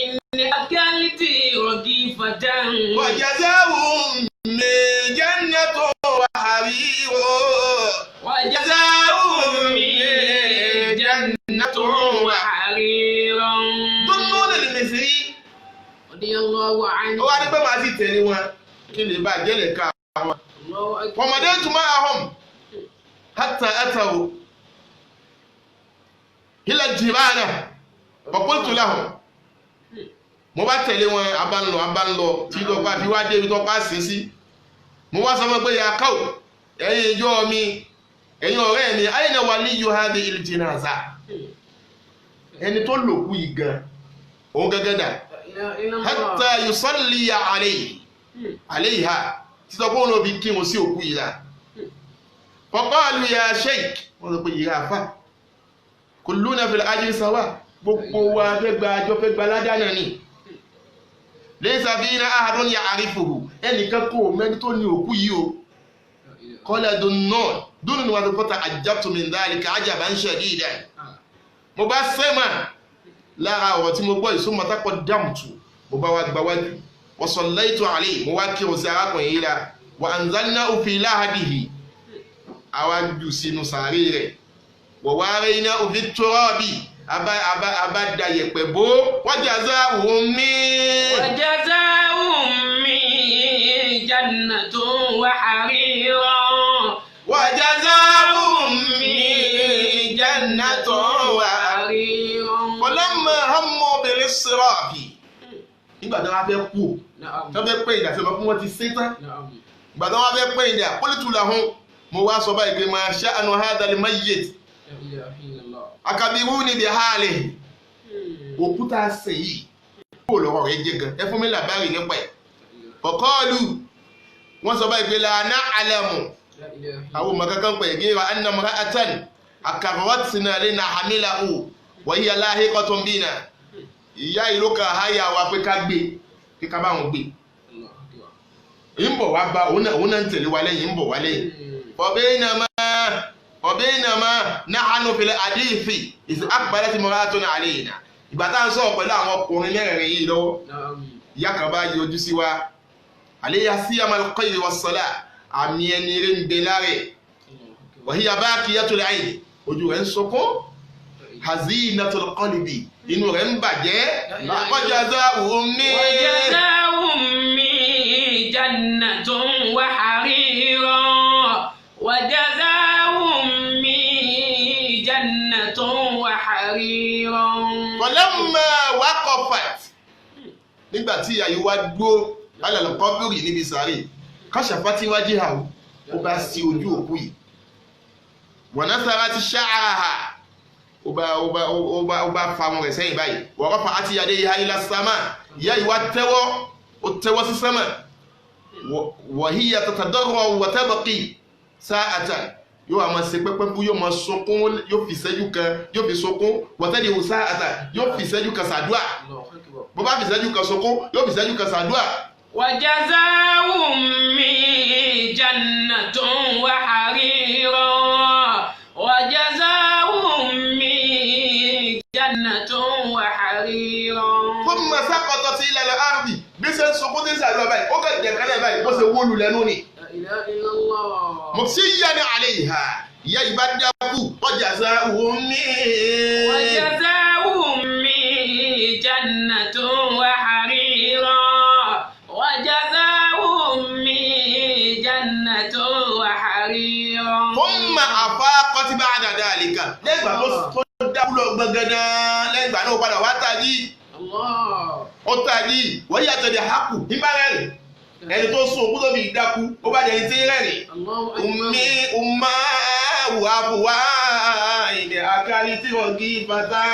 inni akalti ragifatan. Wa jazaa'u min jannatin wa harir. Wa jazaa'u min jannatin wa harir. Dhinnun al-Misri. Radiyallahu anhu. Ó wá ní pé màá sì tẹ̀lé wọn kí lè bá jẹ́lẹ̀ ká wọn. Wamadaytu ma'ahum hatta ataw ila al-jibana wa qultu lahum. Mo bá tẹ̀lé wọn abánlọ tí lọ́pàá fi wá débi tọ́pá sí sí. Mo wá sọ fún pé ya káwò, ẹ̀yin ìjọ mi, ẹ̀yin ọ̀rẹ́ mi, ayna waliyyu hadhihi al-jinaza. Ẹni tó lòkú yìí gan, òun gẹ́gẹ́ dà. Hatta yusalliya alayha, títọ́ pé òun ló fi kírun sí òkú yìí la. Faqalu ya sheikh, wọ́n sọ pé ìyá àfà, kulluna fil ajri sawa, gbogbo wa fẹ́ gba àjọ fẹ́ gba ládàá ni. Laysa fina ahadun ya'rifuhu, ẹnìkan kò mẹ́ni tó ní òkú yìí o. Qala dùnún wa tó ta'ajjabtu min dhalika ajaban shadidan. Mo bá sẹ́mà lára ọ̀rọ̀ tí mo gbọ́ ìsúnmọ́ tápọ̀ dámùtù, mo bá wá gba wájú. Wa sallaytu alayhi, mo wá kírun sí arákùnrin yìí la. Wa anzalnahu fi lahadihi, àwa jù sínú sàárè rẹ̀. Wa waraynahu fi turabi, abá da yẹ̀pẹ̀ bó. Wa jazaa'uhum min. Wa jazaa'uhum min jannatin wa harir. Wa jazaa'uhum min jannatin wa harir. Falamma hammu bil-israfi. Nígbà tí wọ́n fẹ́ kú, tí wọ́n fẹ́ pé ìdá tí wọ́n ti sé tán. Ìgbà tí wọ́n fẹ́ pé ìdá, qultu lahum, mo wá sọ báyìí pé ma sha'nu hadha al-mayyit akabiruni bi halihi. Òkúta sè yìí kó lọ́rọ̀ rẹ̀ jẹ́ gan, ẹ fún mi làbárì nípa ẹ̀. Faqalu, wọ́n sọ báyìí pé la na'lamu, àwọn ọmọ kankan pẹ̀ ghayra anna imra'atan akarratna linahmilahu wa hiya lahiqatun bina. Ìyá ìlú kan háyà wa pé ká gbé, pé ká bá wọn gbé. Ń bọ̀ wá bá òun náà ń tẹ̀lé wa lẹ́yìn, ń bọ̀ wá lẹ́yìn. Fabaynama Ọ̀bẹ́nàmá nahanu fil hadithi ìsì aqbalat imra'atun alayna. Ìgbà tá à ń sọ̀rọ̀ pẹ̀lú àwọn ọkùnrin mẹ́rẹ̀ẹ̀rin yìí lọ́wọ́, ìyá kan bá yọjú sí wa. Alayha siyamal khayri was-salah, àmì ẹni eré ń bẹ lára ẹ̀. Wa hiya baqiyatul ayn, ojú rẹ̀ ń sunkún. Hazinatul qalbi, inú rẹ̀ ń bàjẹ́. Wajaza'u ummi. وجزاء أمي جنة وحريرا وجزاء أمي جنة وحريرا. Falamma waqafat, nígbà tí ìyá yìí wá dúró ala al-qabri níbi sàárè, kashafat wajhahu, ó bá sí ojú òkú yìí. Wa nasarat sha'raha, ó bá fa ọmọ rẹ̀ sẹ́yìn báyìí. Wa rafa'at yadayha ila sama, ìyá yìí wá tẹ́wọ́, ó tẹ́wọ́ sí sánmà. Wa hiya tatadarra'u wa tabqi sa'atan, yóò máa ṣe pẹ́pẹ́ fún, yóò máa sunkún, yóò fi ìṣẹ́jú kan, yóò fi sunkún. Wọ́tẹ́lì sa'atan, yóò fi ìṣẹ́jú kan ṣàdúà. Bó bá fi ìṣẹ́jú kan sunkún, yóò fi ìṣẹ́jú kan ṣàdúà. وجزاء أمي جنة وحريرا وجزاء أمي جنة وحريرا. Thumma saqatat ila al-ardi, bí ṣe ń sunkún tí ń ṣàdúà báyìí, ó kàn jẹ̀ kálẹ̀ báyìí, bó ṣe wó lulẹ̀ nù ni. لا إله إلا الله. Mughshiyan alayha, ìyá yìí bá dákú. Wajaza'u ummi. وجزاء أمي جنة وحريرا وجزاء أمي جنة وحريرا. Thumma afaqat ba'da dhalika, lẹ́yìn ìgbà tó dákú lọ gbọ̀ngàdàn, lẹ́yìn ìgbà náà ó padà wá tají. الله. Ó tají, wọ́n yàtọ̀ dé hákù nígbà rẹ̀, ẹni tó sún òkú tó fi dákú, ó bá dẹni tí ń rẹ́rìn. الله أكبر. Ummi umma wàhùwà ilẹ̀ akali tí wọ́n gí fata.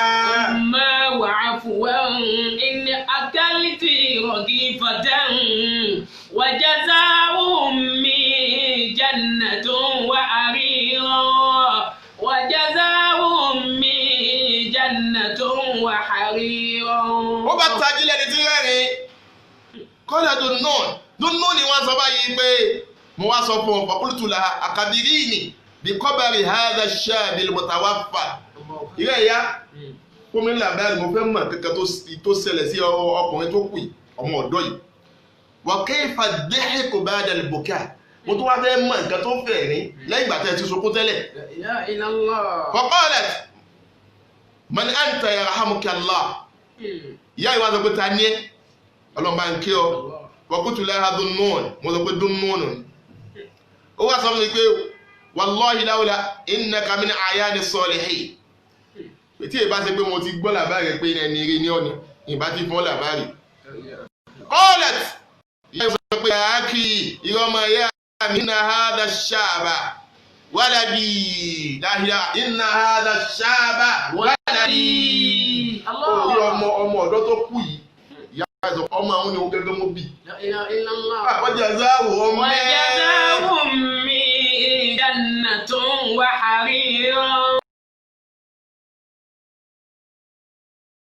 أما وعفوا إن أكلت رغيفة وجزاء أمي جنة وحريرا وجزاء أمي جنة وحريرا. Ó bá tají lẹ́ni tí ń rẹ́rìn. Kọ́lá dùnún dùnún ni wọ́n sọ báyìí pé mo wá sọ fún ọ, faqultu laha akhbirini bi khabari hadha ash-shab al-mutawaffa. Ìrẹ́ ìyá fún mi làbáyé, mo fẹ́ mọ̀ kankan tó ṣẹlẹ̀ sí ọkùnrin tó kù yìí, ọmọ ọ̀dọ́ yìí. Wa kayfa ad-dahku ba'da al-buka, mo tún wá fẹ́ mọ̀ nǹkan tó fẹ̀ ní lẹ́yìn ìgbà tẹ́ ẹ ti sunkún tẹ́lẹ̀. لا إله إلا الله. Faqalat man anta yarhamuka Allah, ìyá ìwà sọ pé ta ni ẹ́, ọlọ́run bá ń kí ọ. Wa qultu laha Dhunnun, mo sọ pé Dhunnun ni. Ó wá sọ fún mi pé wallahi lawla innaka min a'yani salihin, tí èyí bá ṣe pé mo ti gbọ́ làbárí pé ẹni rí ní ọ̀nà ìbá ti fọ́ làbárí. Qalat, ìyá sọ pé àákì ìrọmọ ẹ̀yà mi, inna hadha ash-shaba waladi láhìá, inna hadha ash-shaba waladi. Orí ọmọ ọmọ ọ̀dọ́ tó kú yìí, ìyá sọ ọmọ àwọn ni ó gẹ́gẹ́ mọ́ bì. لا إله إلا الله. Wajaza'u ummi. وجزاء أمي جنة وحريرا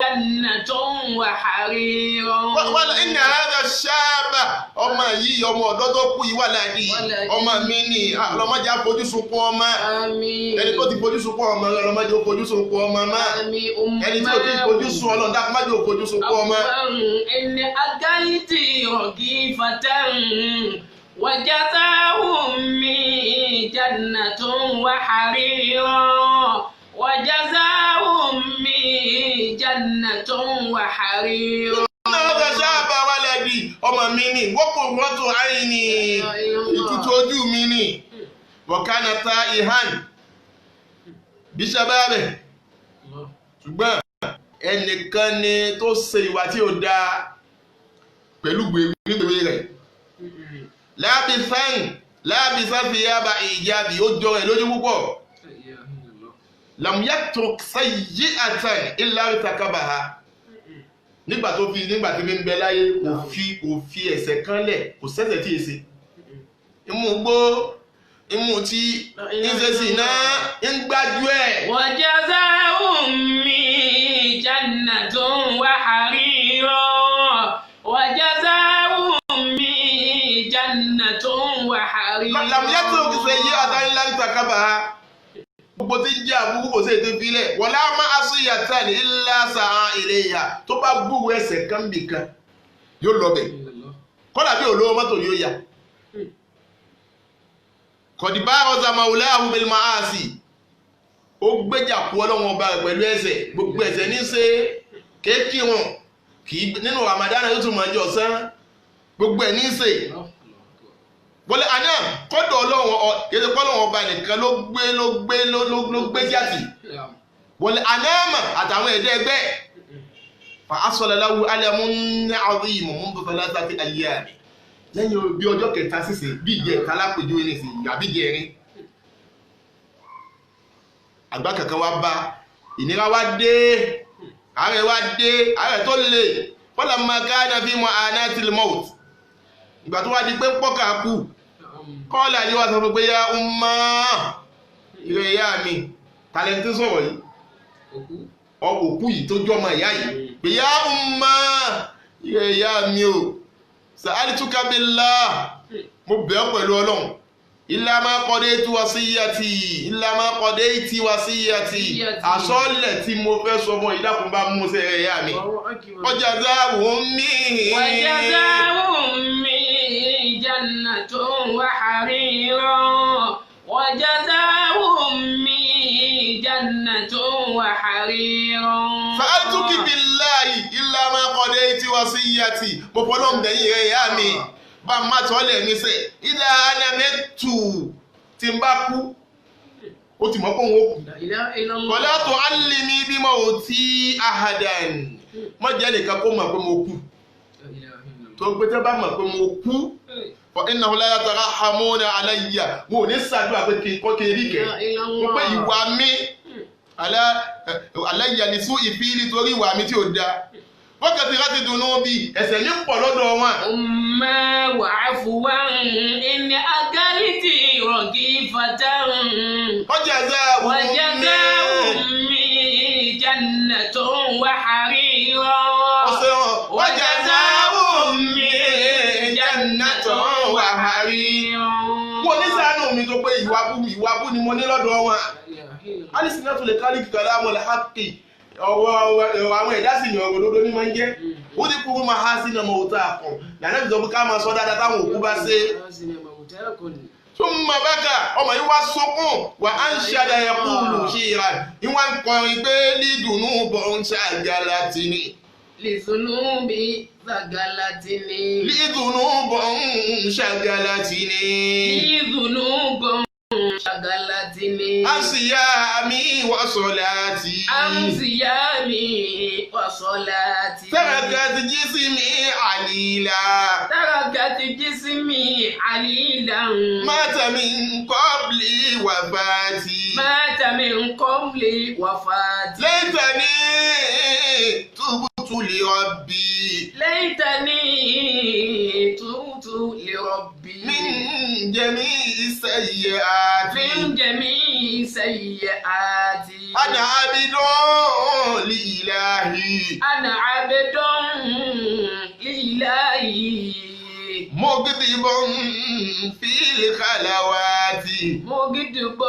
جنة وحريرا. Wọ́n inna hadha ash-shaba, ọmọ yìí, ọmọ ọ̀dọ́ tó kú yìí, waladi, ọmọ mi ni. Ọlọ́mọdé á fojú sunkún ọmọ. آمين. Ẹni tó ti fojú sunkún ọmọ rẹ, ọlọ́mọdé ó fojú sunkún ọmọ má. آمين. Ẹni tí ó ti fojú sun, ọlọ́run dákun má jẹ́ ó fojú sunkún ọmọ. إن أكلت رغيفة وجزاء أمي جنة وحريرا وجزاء أمي جنة وحريرا. Inna hadha ash-shaba waladi, ọmọ mi ni. Wa qurratu ayni, ìtútù ojú mi ni. Wa kana ta'ihan bishababi, ṣùgbọ́n ẹnìkan ni tó ṣe ìwà tí ò dáa pẹ̀lú gbèrú rẹ̀. Lábìsán lábìsán fi yába ìjábì, ó jọ rẹ̀ lójú púpọ̀. Lam yatruk sayyi'atan illa irtakabaha, nígbà tó fi nígbà tí fi ń bẹ láyé, kò fi ẹ̀ṣẹ̀ kan lẹ̀, kò sẹ́ṣẹ̀ tí èsì ìmú gbó, ìmú tí ń ṣe sì náà ń gbájú ẹ̀. وجزاء أمي جنة وحريرا وجزاء أمي جنة وحريرا. Lam yatruk sayyi'atan illa irtakabaha. Gbogbo tí ń jẹ́ àbúrú kò sí ètò ìfilẹ̀. Wala ma'asiyatan illa sa'a ilayha. Tó bá gbúrú ẹsẹ̀ kan bì kan yóò lọ bẹ̀. Kọ́dà bí olówó mọ́tò yóò yá. Kọ̀dìbá ọ̀sà maulahu bil ma'asi. Ó gbéjà kú ọlọ́wọ́n ọba rẹ̀ pẹ̀lú ẹsẹ̀. Gbogbo ẹsẹ̀ ní ṣe kéèkì wọn. Kì í nínú Ramadan yóò tún mọ̀ ẹjọ́ sán. Gbogbo ẹ̀ ní ṣe. Wọlé àná kọ́dọ̀ ọlọ́wọ́n ọ yẹtọ̀ kọ́lọ́wọ́n ọba nìkan ló gbé ló gbé ló ló ló gbé jáde. Wọlé àná mà àtàwọn ẹ̀dẹ́ ẹgbẹ́. Fa asọ̀lẹ̀láwu alamun azim mundu thalathati ayyam. Lẹ́yìn bí ọjọ́ kẹta sísè bí ìjẹ́ lápèjúwe ní ìsìn àbí ìjẹrin. Àgbà kankan wá bá ìnira wá dé, àárẹ̀ wá dé, àárẹ̀ tó le. Falamma kana fi mu'anatil maut. Ìgbà tó wá di pé ń pọ́kà kú. Kọ́ọ̀lá ni wá sọ fún pé ya umma, ìrẹ̀ ìyá mi, tàlẹ́ntì sọ̀rọ̀ yìí, òkú yìí tó jọmọ ìyá yìí. Pé ya umma, ìrẹ̀ ìyá mi o, sa'altuka billah, mo bẹ̀ ọ́ pẹ̀lú Ọlọ́run. Illa ma qadaytu wasiyati, illa ma qadayti wasiyati. Àsọlẹ̀ tí mo fẹ́ sọ fún ìdákun bá mú sí ẹ̀rẹ̀ ìyá mi. Wajaza'u mi. وجزاء أمي جنة وحرير وجزاء أمي جنة وحرير Fa'altuki billahi illa ma qadayti wasiyati. Mo fọlọ́ ń bẹ̀yìn rẹ̀ ìyá mi. Bá a má tọ́lẹ̀ mi sẹ̀. Idha ana mitu, tí n bá kú, ó ti mọ̀ pé òun ó kú. لا إله إلا الله Wala tu'allimi bi mawti ahadan. Má jẹ́ nìkan kó mọ̀ pé mo kú. لا إله إلا الله Tó gbé tẹ́ bá mọ̀ pé mo kú. Fa innahu la yatarahamuna alayya. Mo ò ní ṣàdúrà pé kí n kọ́ kí n rí kẹ́. لا إله إلا Mo pé الله ìwà mi aláyà ní sún ìfìlì torí ìwà mi tí ò da. Wákàtí láti dùnú bí ẹ̀ṣẹ̀ mi pọ̀ lọ́dọ̀ wọn. أما وعفوا إن أكلت رغيفة Wajaza'u وجزاء أمي جنة وحريرا Ọ̀sẹ̀ wọn. Wajaza'u mi jannatan wa harir. Mo ní ṣàánú mi tó pé ìwà bú ìwà bú ni mo ní lọ́dọ̀ wọn. Alìsínátù lè kárí kalamul haqqi. Ọ̀rọ̀ àwọn ẹ̀dá sì ní ọ̀rọ̀ òdodo ní máa ń jẹ́. Ó ní kúrú máa há sínú ọmọ òótọ́ àkàn. Lànà ìjọba ká máa sọ dáadáa táwọn òkú bá ṣe. Thumma baka, ọmọ yìí wá sunkún, wà á ń ṣe àdáyẹ kúlù ṣíra. Ìwà ń kọrin pé lídùnnú bọ̀ ń ṣàgàlà tì ní. لذنوبي ثقلتني Lídùnnú bọ̀ ń ṣàgàlà tì ní. لذنوب شغلتني Àṣìyá mi wà sọ̀láàtì. عن صيامي وصلاتي Tarakat jismi àlìlà. تركت جسمي عليلا Mata min qabli wafati. مات من قبل وفاتي Laytani tubtu li rabbi. ليتني تبت لربي Min jami'i sayyi'ati. من جميع سيئاتي Ana abidun li ilahi. أنا عبد لله Mugdibun fil khalawati. مجدب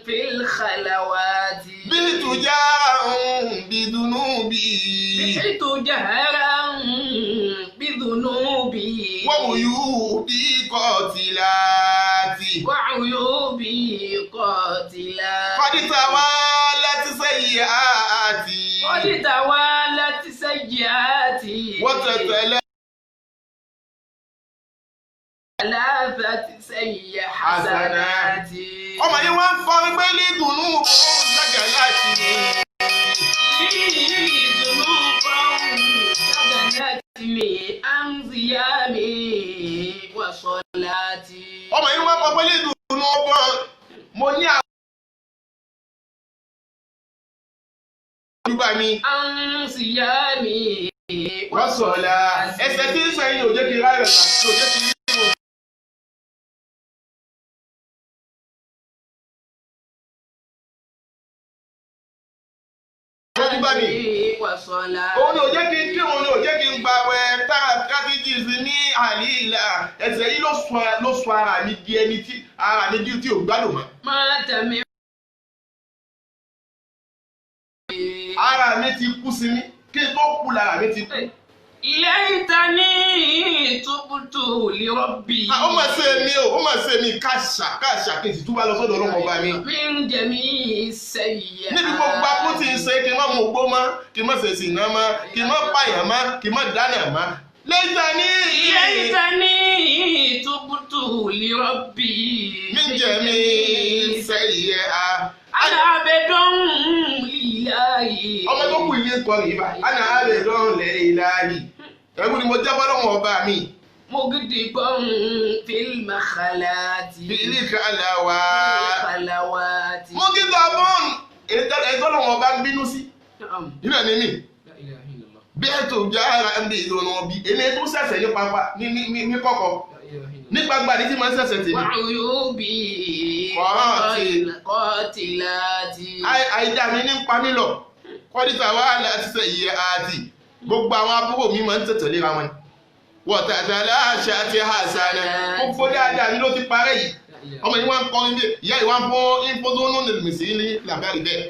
في الخلوات Bitu jaran bidunubi. بحيث جهرا بذنوبي Wa uyubi qatilati. وعيوبي قاتلات Qad tawalat sayyi'ati. قد توالت سيئاتي Wa tatala ثلاثة سيئ حسناتي ọmọ yìí wọ́n ń kọrin pé lídùnnú òun gbàgà láti شغلتني عن صيامي وصلاتي ọmọ yìí wọ́n kọ pé lídùnnú ọgbọ́n mo ní àwọn olùgbà mi عن صيامي wọ́n sọ̀la ẹsẹ̀ tí ń sọ yìí ò jẹ́ kí n ráyọ̀ tà ò jẹ́ kí n rí wọn. Olùgbà mi وصلاتي òun ni ò jẹ́ kí n kírun ni ò jẹ́ kí n gbààwẹ̀ tára káfíjì sí ní àlìlà ẹsẹ̀ yìí ló sọ ara mi di ẹni tí ara mi di tí ò gbádùn mọ́. مات من Ara mi ti kú sí mi, kí n tó kú lára mi ti kú. Laytani tubtu li rabbi. Ó mà ṣe mí o, ó mà ṣe mí, káṣà káṣà kí n sì túbà lọ sọ́dọ̀ Ọlọ́run ọba mi. Min jami'i sayyi'at. Níbi gbogbo akó tí ń ṣe kí n má mú ogbó mọ́, kí n má ṣe sìná mọ́, kí n má pààyàn mọ́, kí n má dáná mọ́. Laytani. Laytani tubtu li rabbi. Min jami'i sayyi'at. Ana abdun lillahi. Ọmọ tó kù ilé kọrin yìí bá, ana abdun lillahi. Ẹ̀rú ni mo jẹ́ fọ́lọ́run ọba mi. Mugdibun fil makhalati. Bí kàláwà. Khalawati. Mugdibun ẹ̀tọ́ lọ́wọ́ ọba ń bínú sí. Nínú ẹni mi. La ilaha illallah. Bí ètò ìjà ara ń bí ìdùnnú bí èmi tó ṣẹ̀ṣẹ̀ ní pápá ní kọ̀kọ̀. La ilaha illallah. Ní gbangba ní tí máa ń ṣẹ̀ṣẹ̀ tèmi. Wa'uyubi qatilati. Àìdá mi ní pa mí lọ. Kọ́dítà wàhálà ti sẹ̀ yẹ àti gbogbo àwọn àbúrò mi máa ń tẹ̀tẹ̀ léra wọn. Wọ̀tàtàlá àṣà àti àṣàlẹ̀ gbogbo dáadáa mi ló ti parẹ́ yìí. Ọmọ yìí wá ń kọrin bí ìyá yìí wá ń fún ìfọ́dúnú nìlùmísì ní làbárí bẹ́ẹ̀.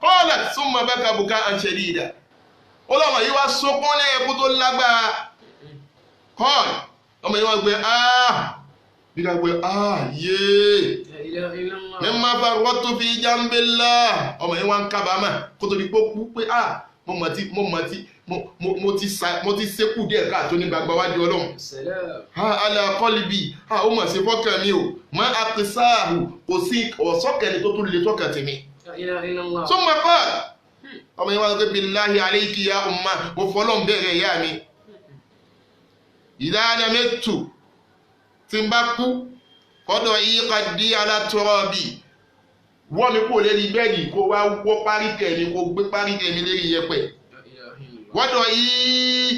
Kọ́ọ̀lá súnmọ́ bẹ́ẹ̀ ká bùkà ń ṣe dídà. Ó lọ́mọ yìí wá sunkún ní ẹkú tó lágbára. Kọ́ọ̀lù ọmọ yìí wá gbé áá bí ká gbé áá yéé. La ilaha illallah. Mímọ́ bá rọ́tò fi jambélá. Ọmọ yìí wá ń kábàámà kó tó di pé ó kú pé áá mo mọ̀ tí mo mọ̀ tí mo ti ṣekú díẹ̀ káàtó ní gbangba wájú Ọlọ́run. Salam. Ha ala kọlibi ha ó mọ̀ sí fọ́kàn mi o mọ́ àpèsáàhù kò sí ọ̀sọ́kẹ́ni tó tún lè tọ́kàn tèmi. La ilaha illallah. Summa qala ọmọ yẹn wá sọ pé billahi alayki ya umma mo fọlọ́n bẹ̀rẹ̀ ìyá mi. Idha ana mitu tí n bá kú kọ́dọ̀ yí ala turabi wọ́n mi kò lérí bẹ́ẹ̀dì kó wá wọ́ páríkẹ̀ mi kó gbé páríkẹ̀ mi lérí yẹpẹ̀. La ilaha illallah. Wọ́dọ̀ yìí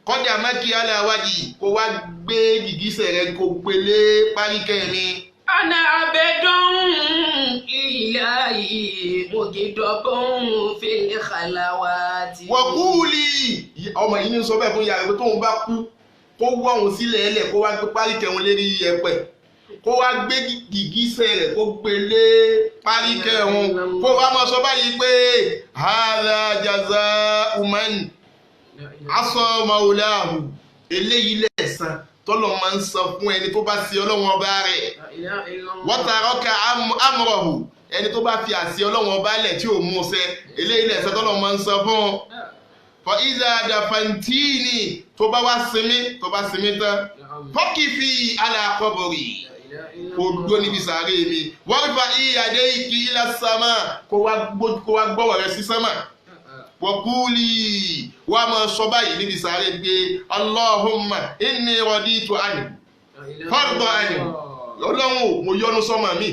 kọ́dà mẹ́kì aláwájì kó wá gbé gìgísẹ̀ rẹ kó gbélé páríkẹ́ mi. Ana abdun lillahi mugdibun fil khalawati. Wọ́kúùlì ọmọ yìí ní sọ bẹ́ẹ̀ fún ìyá rẹ̀ pé tóun bá kú kó wọ́ òun sílẹ̀ ẹlẹ̀ kó wá gbé páríkẹ́ òun lérí yẹpẹ̀ kó wá gbé gìgísẹ̀ rẹ̀ kó gbélé páríkẹ́ òun kó wá máa sọ báyìí pé hadha jazā'u man asọ maulahu eléyìí lẹ̀san tọ́lọ̀ máa ń san fún ẹni tó bá ṣe Ọlọ́run ọba rẹ̀ La ilaha illallah. wọ́tàrọ́kà amúrọ̀hù ẹni tó bá fi àṣẹ Ọlọ́run ọba lẹ̀ tí ò mú ṣẹ eléyìí lẹ̀san tọ́lọ̀ máa ń san fún un. Fọ ìzà dàfàǹtìní tó bá wá sinmi tó bá sinmi tán fọ́kì fi alákọ̀bọ̀rì kò dúró níbi sàárè mi wọ́n fa ìyàdé ìkí ilà sàmà kó wá gbọ́wọ̀ rẹ sí sàmà wọ́kúlì wà máa sọ báyìí níbi sàárè pé Allahumma inni raditu anhu fọ́ọ̀dọ̀ àní Ọlọ́run o mo yọ́nú sọ́mọ mi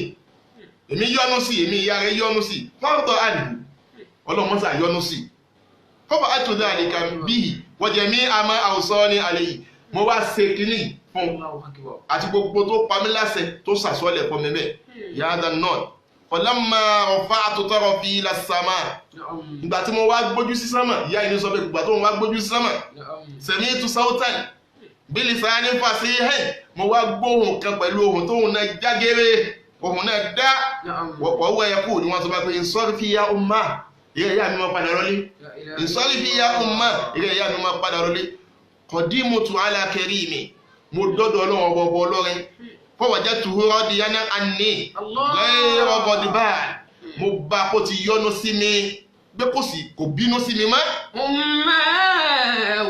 èmi yọ́nú sí èmi ìyá rẹ̀ yọ́nú sí fọ́ọ̀dọ̀ àní Ọlọ́run mọ́sà yọ́nú sí fọ́fà àtúndà àlìkà bíi wọ́jẹ̀ mí àmọ́ àwùsọ ní àlẹ́ yìí mo wá ṣe kínní fún Allahu akbar. àti gbogbo tó pa mí láṣẹ tó sàsọ́lẹ̀ fún mi bẹ́ẹ̀ yàrá náà falamma rafa'tu tarafi ila sama Na'am. ìgbà tí mo wá gbójú sí sánmà ìyá yìí ní sọ pé ìgbà tó mo wá gbójú sí sánmà Na'am. sami'tu sawtan bilisanin fasihin mo wá gbóhùn kan pẹ̀lú ohùn tóhùn náà jágere ohùn náà dá Na'am. wọ́wọ́ ẹ kú ni wọ́n sọ bá pé insarifi ya umma ìrẹ̀ ìyá mi máa padà lọlé La ilaha insarifi ya umma ìrẹ̀ ìyá mi máa padà lọlé qadimutu ala karimi mo dọ́dọ̀ Ọlọ́run ọba ọba ọlọ́rẹ fawajadtuhu radiyan anni Allah. ghayra ghadban mo bá kó ti yọ́nú sí mi pé kò sí kò bínú sí mi mọ́. Umma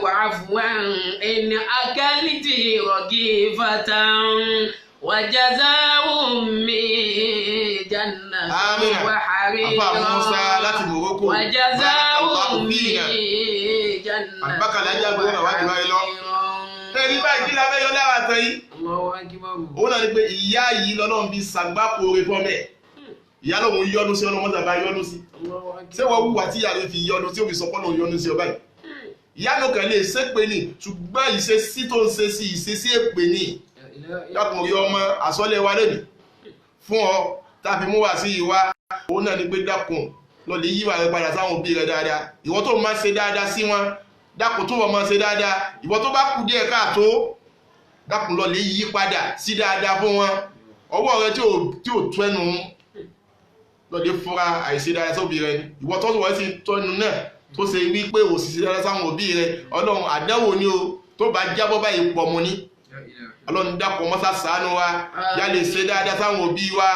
wa'afwan in akalti ragifatan wa jazaa'u min jannati Àmín. wa harira. Àfáà Musa láti Morocco. Wa jazaa'u Barakallahu min fina. jannati Àlùbákà lájá gbogbo àwọn àjùmọ̀ yìí lọ. Ẹni báyìí kí la fẹ́ yọ lára tán yìí. Allahu akbar. Òun náà ni pé ìyá yìí lọ́lọ́run fi ṣàgbákò oore fọ́mẹ̀. Ìyá lòun yọ́nú sí ọlọ́mọ tàbá yọ́nú sí. Allahu akbar. Ṣé wọ́n wùwà tí ìyá rẹ̀ fi yọ́nú tí ó fi sọ pọ́nà yọ́nú sí ọ báyìí? Ìyá ló kàn lè ṣépè ní ṣùgbọ́n ìṣesí tó ń ṣe sí ìṣesí èpè ní. La ilaha illallah. Dákun rí ọmọ àsọ́lẹ̀ wa lónìí fún ọ tá a fi mú wá sí ìwá òun náà ni pé dákun lọ lè yíwà rẹ padà sáwọn òbí rẹ dáadáa ìwọ tó máa ṣe dáadáa sí wọn dákun tó wọn máa ṣe dáadáa ìwọ tó bá kù díẹ̀ káàtó dákun lọ lè yí padà sí dáadáa fún wọn ọwọ́ rẹ tí ò tó ẹnu Lọ́dẹ fúnra àìṣe dáadáa sóbì rẹ ni ìwọ tó wọ́n sì tọ́nu náà tó ṣe wípé òṣìṣẹ́ dáadáa sáwọn òbí rẹ. Ọlọ́run àdánwò ni o, tó bá jábọ́ báyìí pọ̀ mu ni. Ọlọ́run dákun mọ́sá ṣàánú wa, yá lè ṣe dáadáa sáwọn òbí wa.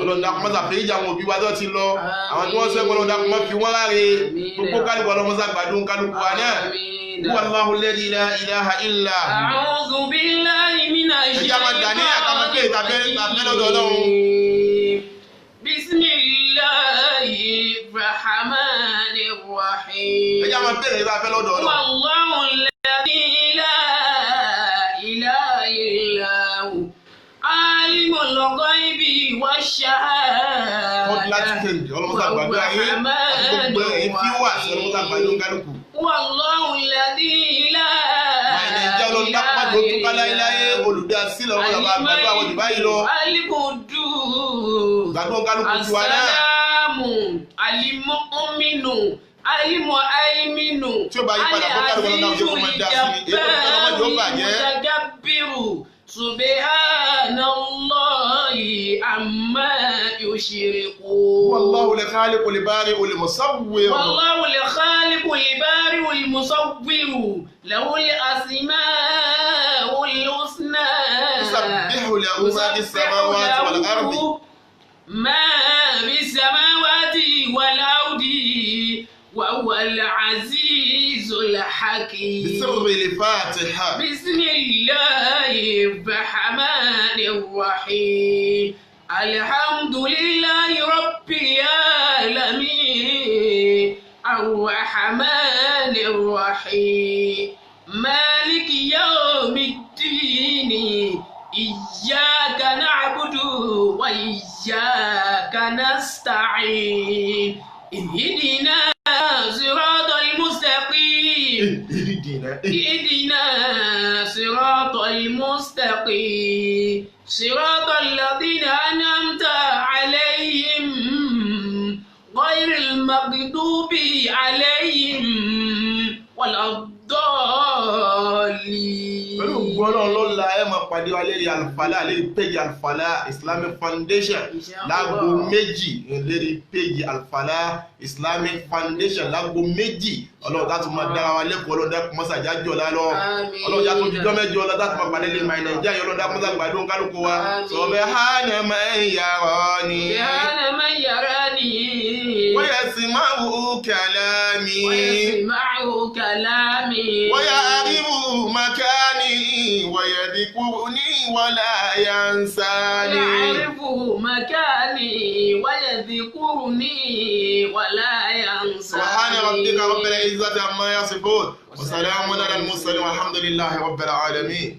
Ọlọ́run dákun mọ́sá fèéjì àwọn òbí wa tó ti lọ, àwọn tí wọ́n sẹ́kọ̀ọ́ ọlọ́run dákun mọ́ fi wọ́n láre. Gbogbo kálukú ọlọ́run mọ́sá gbàdún kálukú wa náà. Wallahu alladhi la ilaha illa. A'udhu billahi minash Ẹ jẹ́ máa dà ní àkàmọ́ pé ìtàfẹ́ lọ́dọ̀ Ọlọ́run. Bismillahir rahmanir rahim. Ẹ jẹ́ máa bẹ̀rẹ̀ ìtàfẹ́ lọ́dọ̀ Ọlọ́run. Wallahu alladhi la ilaha illa hu. Alimul ghaibi wash-shahada. Fọ́dúlá ti tẹ̀lé ọlọ́mọdé àgbàdo ayé àti gbogbo ẹ̀yìn tí wà sí ọlọ́mọdé àgbàdo kálukú. Wallahu alladhi la Nàìjíríà ọlọ́run dápájọ tún ká láéláé olùdásílẹ̀ ọlọ́run àgbàdo àwọn jù báyìí lọ. Al-Quddus. Gbàgbọ́ kálukú tiwa náà. Assalamu al-mu'minu al-mu'ayminu. Tí ó bá yí padà fún kálukú ọlọ́run dáhùn sí kó máa dá sí ni. Èyí tó ń tọ́lọ́ mọ́jọ́ bàjẹ́. Al-mutakabbiru subhanallahi amma yushrikun. Wallahu al-khaliqu al-bari'u al-musawwir. Wallahu al-khaliqu al-bari'u al-musawwir. Lahu al-asma'ul husna. Yusabbihu lahu ma fi as-samawati wal-ardi. ما في السماوات والأرض وهو العزيز الحكيم. بسر الفاتحة. بسم الله الرحمن الرحيم. الحمد لله رب العالمين الرحمن الرحيم مالك يوم الدين إياك نعبد وإياك نستعين اهدنا صراط المستقيم اهدنا صراط المستقيم صراط الذين أنعمت عليهم غير المغضوب عليهم ولا الضالين. Pẹ̀lú gbọ́dọ̀ lọ́la ẹ máa pàdé wa lérí Alfalah, lérí péjì Alfalah Islamic Foundation láago 2, lérí péjì Alfalah Islamic Foundation láago 2. Ọlọ́run tá tún máa dára wa lẹ́kọ̀ọ́, ọlọ́run dákun mọ́sá jájọ́ lálọ́, ọlọ́run já tún jíjọ́ mẹ́jọ, ọlọ́run tá tún máa pàdé lé my Nàìjíríà, ọlọ́run dákun mọ́sá gbàdúrà kálukú wa. Subhana man yarani. Subhana man yarani. Wa yasma'u kalami. Wa yasma'u kalami. Wa ya'rifu makani. Wa yadhkuruni wa la yansani. Ya'rifu makani wa yadhkuruni wa la yansani. Subhana rabbika rabbil izzati amma yasifun wa salamun alal mursalin walhamdulillahi rabbil alamin.